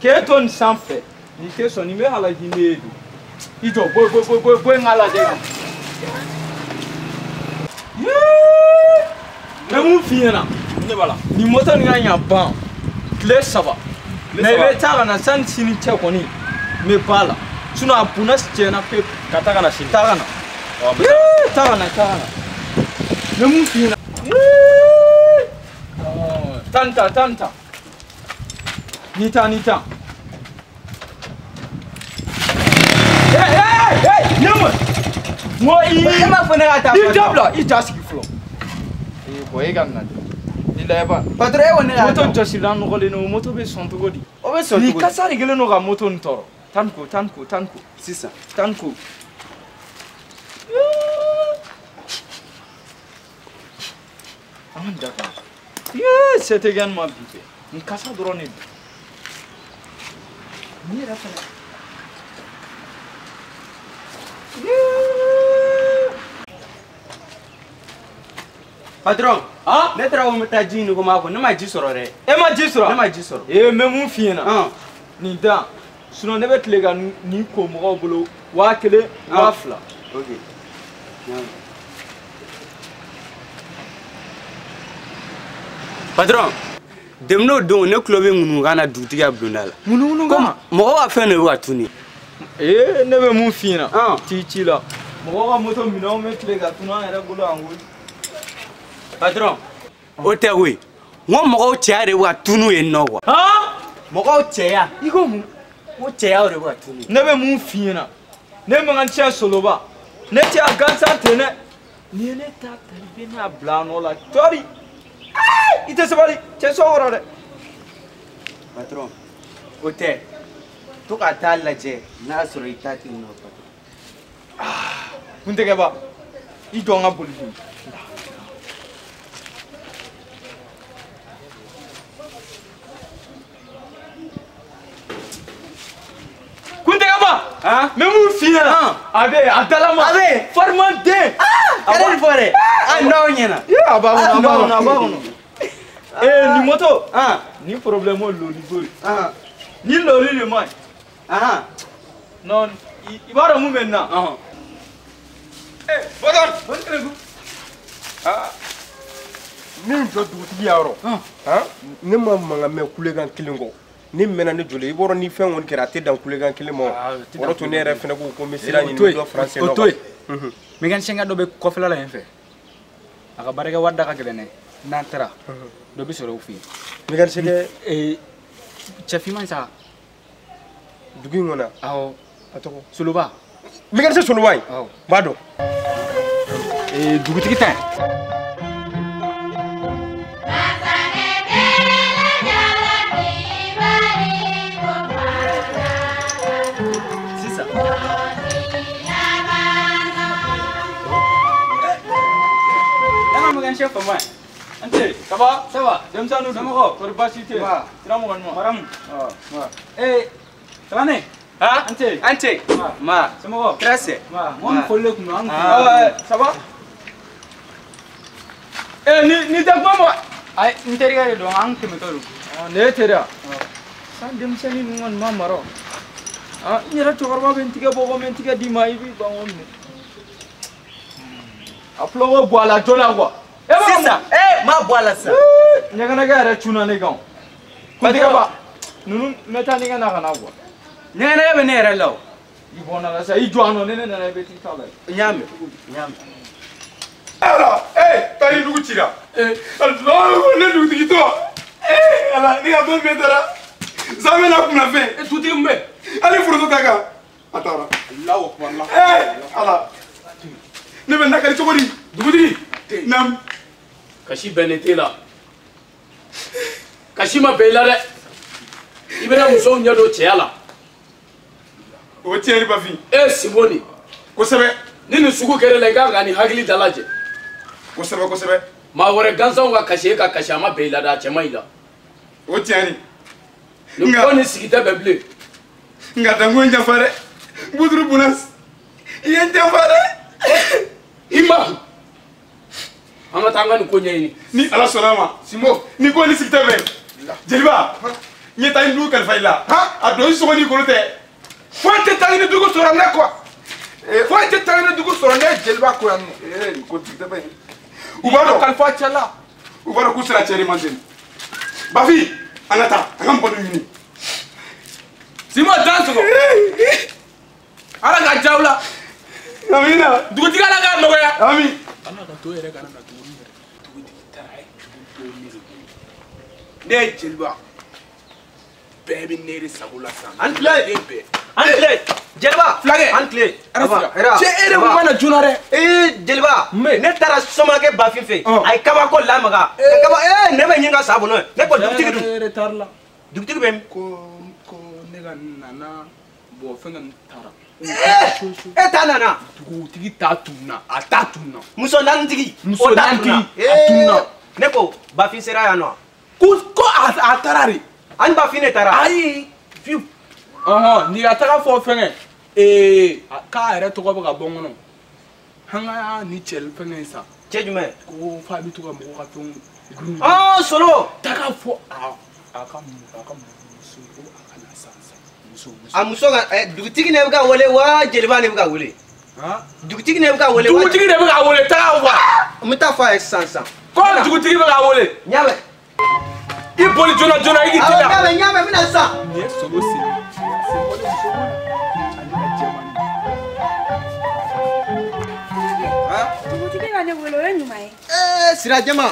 K'e to nin sanfɛ nin tɛ sɔn nin bɛ halaki ne ye don. I jɔ bɔ bɔ bɔ bɔ bɔ n k'a lajɛ kan. N bɛ mun f'i ɲɛna. Mun de b'a la? Nin moto nin ka ɲa ban tile 3. Mais i bɛ taa ka na sani sini cɛ kɔni n bɛ ba la. Sinon a bunna tiɲɛna pewu. Ka taa ka na sini. Taa ka na. Taa ka na taa ka na. N bɛ mun f'i ɲɛna. Taa nin ta taa nin ta. Ni ta ni ta. Ne ma. N ko i. E m'a fɔ ne ka taa. I dabila i ja sigi fɔlɔ. Ee bɔn e ka nin lajɛ. Ni lajɛ ban. Patron e ko ne ka taa. Moto jɔsilan nɔgɔlen don moto bɛ sɔn cogo di? O bɛ sɔn cogo di? Nin kasa de kɛlen don ka moto nin tɔɔrɔ. Tan ko tan ko tan ko. Sisan. Tan ko. An ka nin dabila. Yee se tɛ kɛ nin ma bi bɛɛ. Nin kasa dɔrɔn de don. Nin yɛrɛ fɛnɛ. Patron, ne taara ko n bɛ taa ji ɲini ko n b'a ko ne ma ji sɔrɔ dɛ. E ma ji sɔrɔ? Ne ma ji sɔrɔ. Ee n bɛ mun f'i ɲɛna. Nin dan sinon ne bɛ tile ka nin ko mɔgɔw bolo 1000 2000. Ok. Patron, depuis n'o don ne tulo bɛ ŋunuŋukan na dugutigi ka bulonda la. Ŋunuŋunukan? Mɔgɔw ka fɛn dɔ bɛ ka tunu. Ee ne bɛ mun f'i ɲɛna. T'i ci la. Mɔgɔw ka moto minɛnw bɛ tile ka tunu an yɛrɛ bolo yan koyi. Patron, o tɛ koyi. N ko mɔgɔw cɛya de bɛ ka tunu yen nɔ quoi. Mɔgɔw cɛya. I ko mun? N ko cɛyaw de bɛ ka tunu. Ne bɛ mun f'i ɲɛna. Ne man kan cɛ Soloba. Ne tɛ a gansan ten dɛ. N'i ye ne ta ta i bɛ n'a bila a nɔ la cɔri. I tɛ sabali cɛ sɔ kɔrɔ dɛ. Patron, o tɛ. To ka taa lajɛ n'a y'a sɔrɔ i ta tɛ yen nɔ patron. Kuntigɛba, i jɔ n ka boli bi. Kuntigɛba. N bɛ mun f'i ɲɛna. A bɛ yen a dalama. A bɛ yen. Fariman den. Kana nin fɔ dɛ. A n'aw ɲɛna. A b'a kɔnɔ a b'a kɔnɔ a b'a kɔnɔ. Ee nin moto. Nin problème o loli ko ye. Ni loli de man ɲi. Non i b'a dɔn mun bɛ nin na. Ee Bɔdɔn. Min jɔ dugutigi ya yɔrɔ. Ne ma mankan mɛn kulekan kelen kɔ. Ne mɛnna ne joli i b'a dɔn ni fɛn kɔni kɛra a tɛ dan kulekan kelen ma. O de to ne yɛrɛ fɛnɛ ko ko n bɛ sira ɲini dɔ faransi nɔ. O to yen. Mécanicien ka dɔ bɛ kɔfɛla la yen fɛ. A ka baarakɛ wari da ka gɛlɛn dɛ. N'an taara dɔ bɛ sɔrɔ o fɛ yen. Mécanicien kɛ. Cɛ finman sa. Dugu in kɔnɔ. Awɔ. A tɔgɔ. Soloba. Mécanicien Soloba in. Awɔ. N b'a dɔn. Dugutigi ta in. Sisan. An ka mécanicien fama ye. An ce. Ça va? Ça va. Denmisɛnninw dun? Somɔgɔw? Kɔri baasi tɛ yen? Nba. Sira mɔgɔ ɲuman. Maramu. Ee Kalane. An ce. An ce. Ma. Somɔgɔw? Kɛra sɛ. Nba. Mɔgɔ min folilen kun don an kun. Ça va? Ee ni tɛ kuma mɔgɔ. Ayi n terikɛ de don an tɛmɛtɔ don. Nin ye teri ya? San denmisɛnnin ninnu kɔni ma mara. N yɛrɛ cɛkɔrɔba bɛ n tigɛ bɔ ko n bɛ n tigɛ d'i ma i b'i ban ko minɛ. A tuloko bɔ a la joona quoi. Sisan ee m'a bɔ a la sisan. Ɲɛgɛnɛkɛ yɛrɛ cunna ne kan. Kuntigɛba ninnu n bɛ taa ni ka na ka na quoi. Ɲɛgɛnɛkɛ bɛ ne yɛrɛ la o. I bɔnna la sa i jɔ a nɔ ni ne nana i bɛ t'i ta la. N y'a mɛn n y'a mɛn. Ala ee taa ni dugu cira. Ne dugutigi tɔ. Ee ala ne ka fɛn bɛɛ taara. Zanmɛ n'a kunna fɛn. Dugutigi mun bɛ? Hali foronto ta kan. A taara. Alahu akubar. Ee ala. Ne bɛ nakali cogo di? Dugutigi. Naamu. Kasi bɛnnen t'e la. Kasi ma bɛn i la dɛ. I bɛna musow ɲɛ don cɛya la. O tiɲɛ ni Bafin. E Sinbo nin. Kosɛbɛ. Ni nin sugu kɛra la i kan ka nin hakili dalajɛ. Kosɛbɛ kosɛbɛ. Maa wɛrɛ gansanw ka kasi e ka kasi a ma bɛn i la dɛ, a cɛ man ɲi la. O tiɲɛ ni. Nin ko nin sigi tɛ bɛn bilen. Nka danko in janfa dɛ. Buturu Bunas. I ye n janfa dɛ. I ma kun. An ka taa an ka nin ko ɲɛɲini. Ni Ala sɔnna a ma. Sinbo ni ko ni sigi tɛ bɛn. Jeliba. N ye taa ni dugu kalifa i la. A don i sogo n'i kolo tɛ. Foyi tɛ taa ni dugu sɔrɔ ne kɔ. Foyi tɛ taa ni dugu sɔrɔ ne jeliba ko yan nɔ. Nin ko sigi tɛ bɛn. U b'a dɔn kalifa cɛ la. U b'a dɔn k'u sera cɛ de man teli. Bafin an ka taa an ka mɔgɔ dɔ ɲini. Sinbo dan sogo. Ala ka diya u la. Amina. Dugutigi Ala k'a nɔgɔya. Ami. Ala ka to yɛrɛ kana na tuguni yɛrɛ. Dugutigi taara a ye dugu to ne de bolo. Ne ye jeliba. Bɛɛ bɛ ne de sago la sisan. An tile. An tile. Jeliba. Fulakɛ. An tile. Cɛ e de kun ma na joona dɛ. Ee jeliba. Ne taara somakɛ Bafin fɛ yen. A ye kabako lamaga. Kaba ee ne bɛ ɲini ka sa bolo. Ne ko dugutigi dun. E yɛrɛ taara la. Dugutigi bɛ min? Ko ne ka nana bɔn fɛn ka n taara. E ta nana. Dugutigi ta tunna a ta tunna. Muso naanitigi. Muso naanitigi a tunna. Ne ko Bafin sera yan nɔ. Ko a taara de. An Bafin de taara. Ayi. Ɔhɔn n'i ka taga fɔ fɛngɛ k'a yɛrɛ tɔgɔ bɛ ka bɔ n kɔnɔ. An ka ni cɛ fɛngɛ in sa. Cɛ jumɛn? Ko f'a bɛ to ka mɔgɔw ka fɛnw. Ɔɔ Solo. Taga fɔ a ka muso ko a ka na sisan. A muso ka dugutigi ne bɛ ka wele wa jeliba ne bɛ ka wele. Dugutigi ne bɛ ka wele. Dugutigi de bɛ ka wele taga fɔ. N bɛ taa fɔ a ye sisan sisan. Ko dugutigi bɛ ka wele. N y'a mɛn. I boli joona joona i k'i teliya. Awɔ n y'a mɛn n bɛna sisan. Nin ye Solo sen. Sen bɔlen muso ko la. Ale ka jɛman. Dugutigi ka ne wele o ye ɲuman ye. Ee Sirajɛma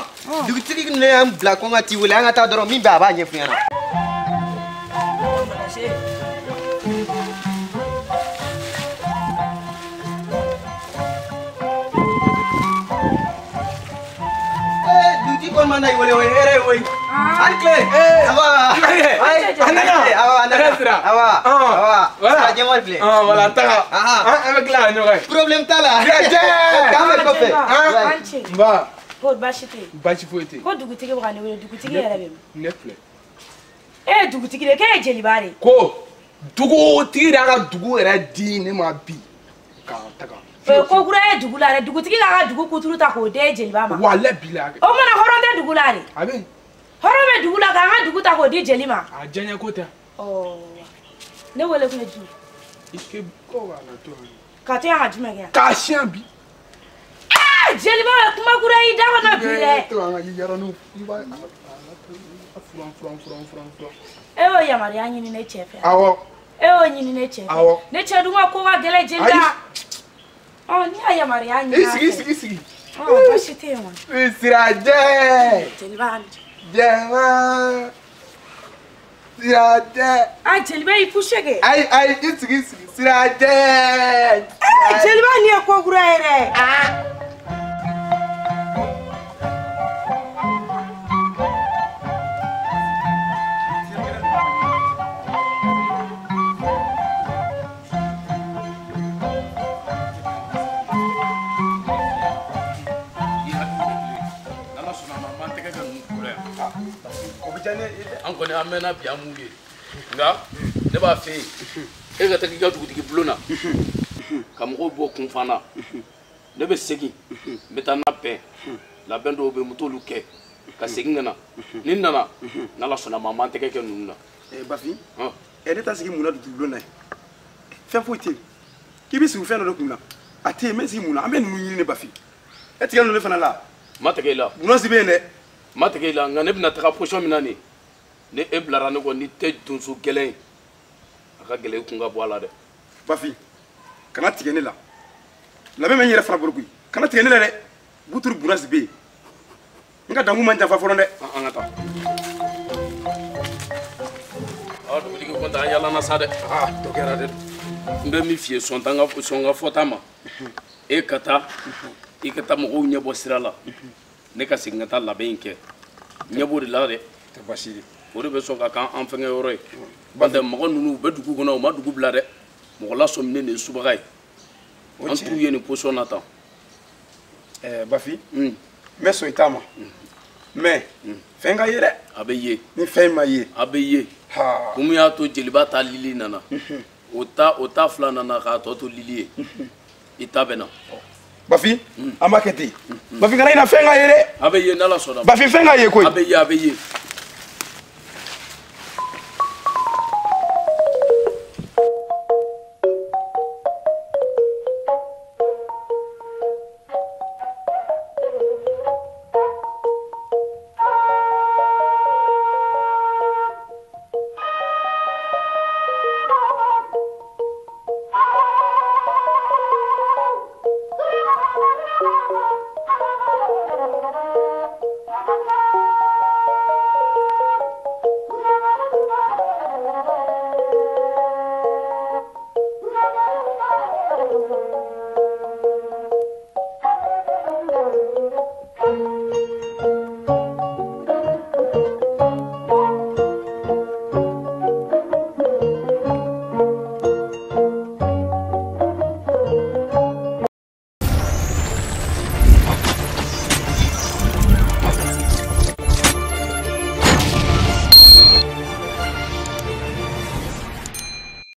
dugutigi ne y'an bila ko n ka t'i wele an ka taa dɔrɔn min bɛ a b'a ɲɛf'i ɲɛna. Dugutigi kɔni ma na i wele o ye hɛrɛ ye koyi. An tile. Awa. A nana. Awa a nana. Sira. Awa. Awa. Sirajɛma filɛ. Voilà taga. An bɛ tila ka ɲɔgɔn ye. Problème t'a la. Sirajɛ. K'an bɛ kɔfɛ. An ce. Nba. Ko baasi tɛ yen. Baasi foyi tɛ yen. Ko dugutigi bɛ ka ne wele dugutigi yɛrɛ bɛ min? Ne filɛ. E ye dugutigi de ye k'e ye jeliba de ye. Ko dugutigi de y'a ka dugu yɛrɛ di ne ma bi ka taga. O ye ko kura ye dugu la dɛ dugutigi k'a ka dugu kuturu ta k'o d'e jeliba ma. Walayi bilahi. O mana hɔrɔn tɛ dugu la de. A bɛ yen. Hɔrɔn bɛ dugu la k'an ka dugu ta k'o di jeli ma. A diyaɲɛ ko tɛ. Ɔɔ ne wele kun ye jumɛn? I ke ko ka na to yan. Ka to yan ka jumɛn kɛ yan? K'a siyan bi. Aa jeliba ye kuma kura y'i da kɔnɔ bi dɛ. To an ka yɔrɔnin i b'a furan furan furan furan furan. E y'o yamaruya ɲini ne cɛ fɛ. Awɔ. E y'o ɲini ne cɛ fɛ. Awɔ. Ne cɛ dun ka ko ka gɛlɛn jeliba. Ɔ n'i y'a yamaruya ɲini. I sigi sigi sigi. Ɔ baasi tɛ yen kɔni. Sirajɛ. Jeliba ni ce. Jɛma. Sirajɛ. A jeliba y'i couché kɛ. Ayi ayi i sigi sigi Sirajɛ. Ee jeliba nin ye ko kura ye dɛ. Aa. An kɔni an mɛnna bi an m'u ye nka ne b'a fɛ yen e ka taa i ka dugutigi bulon na ka mɔgɔw bɔ kunfan na ne bɛ segin n bɛ taa labɛn dɔw bɛ yen n bɛ t'olu kɛ ka segin ka na ni n nana n'Ala sɔnna ma an b'an tɛgɛ kɛ ninnu na. Bafin ne t'a sigi mun na dugutigi bulon na ye fɛn foyi tɛ yen k'i bɛ sigi fɛn dɔ de kun na a tɛ yen n bɛ sigi mun na an bɛ ninnu ɲini ne Bafin e tigɛ ninnu ne fana la. N ma tigɛ i la. Munna si bɛ yen dɛ. N ma tigɛ i la nka ne bɛna taga position min na nin ni e bilara ne kɔ ni tɛ donso gɛlɛn ye a ka gɛlɛn i kun ka bɔ a la dɛ. Bafin kana tigɛ ne la labɛn bɛ n yɛrɛ fana bolo koyi kana tigɛ ne la dɛ Buturu Bunasi bɛ yen n ka dankun ma janfa fɔlɔ dɛ. An ka taa. Ɔ dugutigi ko an yalana sa dɛ. Aa dɔ kɛra dɛ. N bɛ min f'i ye sɔn ka fɔta ma e ka taa i ka taa mɔgɔw ɲɛbɔ sira la ne ka segin ka taa labɛn in kɛ. Ɲɛ b'o de la dɛ. Tɛ baasi ye. O de bɛ sɔn ka k'an fɛngɛ yɔrɔ ye. N'o tɛ mɔgɔ ninnu u bɛ dugu kɔnɔ u ma dugu bila dɛ. Mɔgɔ lasɔminen de ye subaga ye. An t'u ye nin position na tan. Bafi. N bɛ sɔn i ta ma. Mais fɛn ka ye dɛ. A bɛ ye. Ni fɛn ma ye. A bɛ ye. Kun min y'a to jeliba ta lili nana. O ta fila nana k'a tɔ to lili ye. I ta bɛ na. Bafi, an b'a kɛ ten. Bafi kana ɲinɛ fɛn ka ye dɛ. A bɛ ye n'Ala sɔnna. Bafi fɛn ka ye koyi. A bɛ ye a bɛ ye.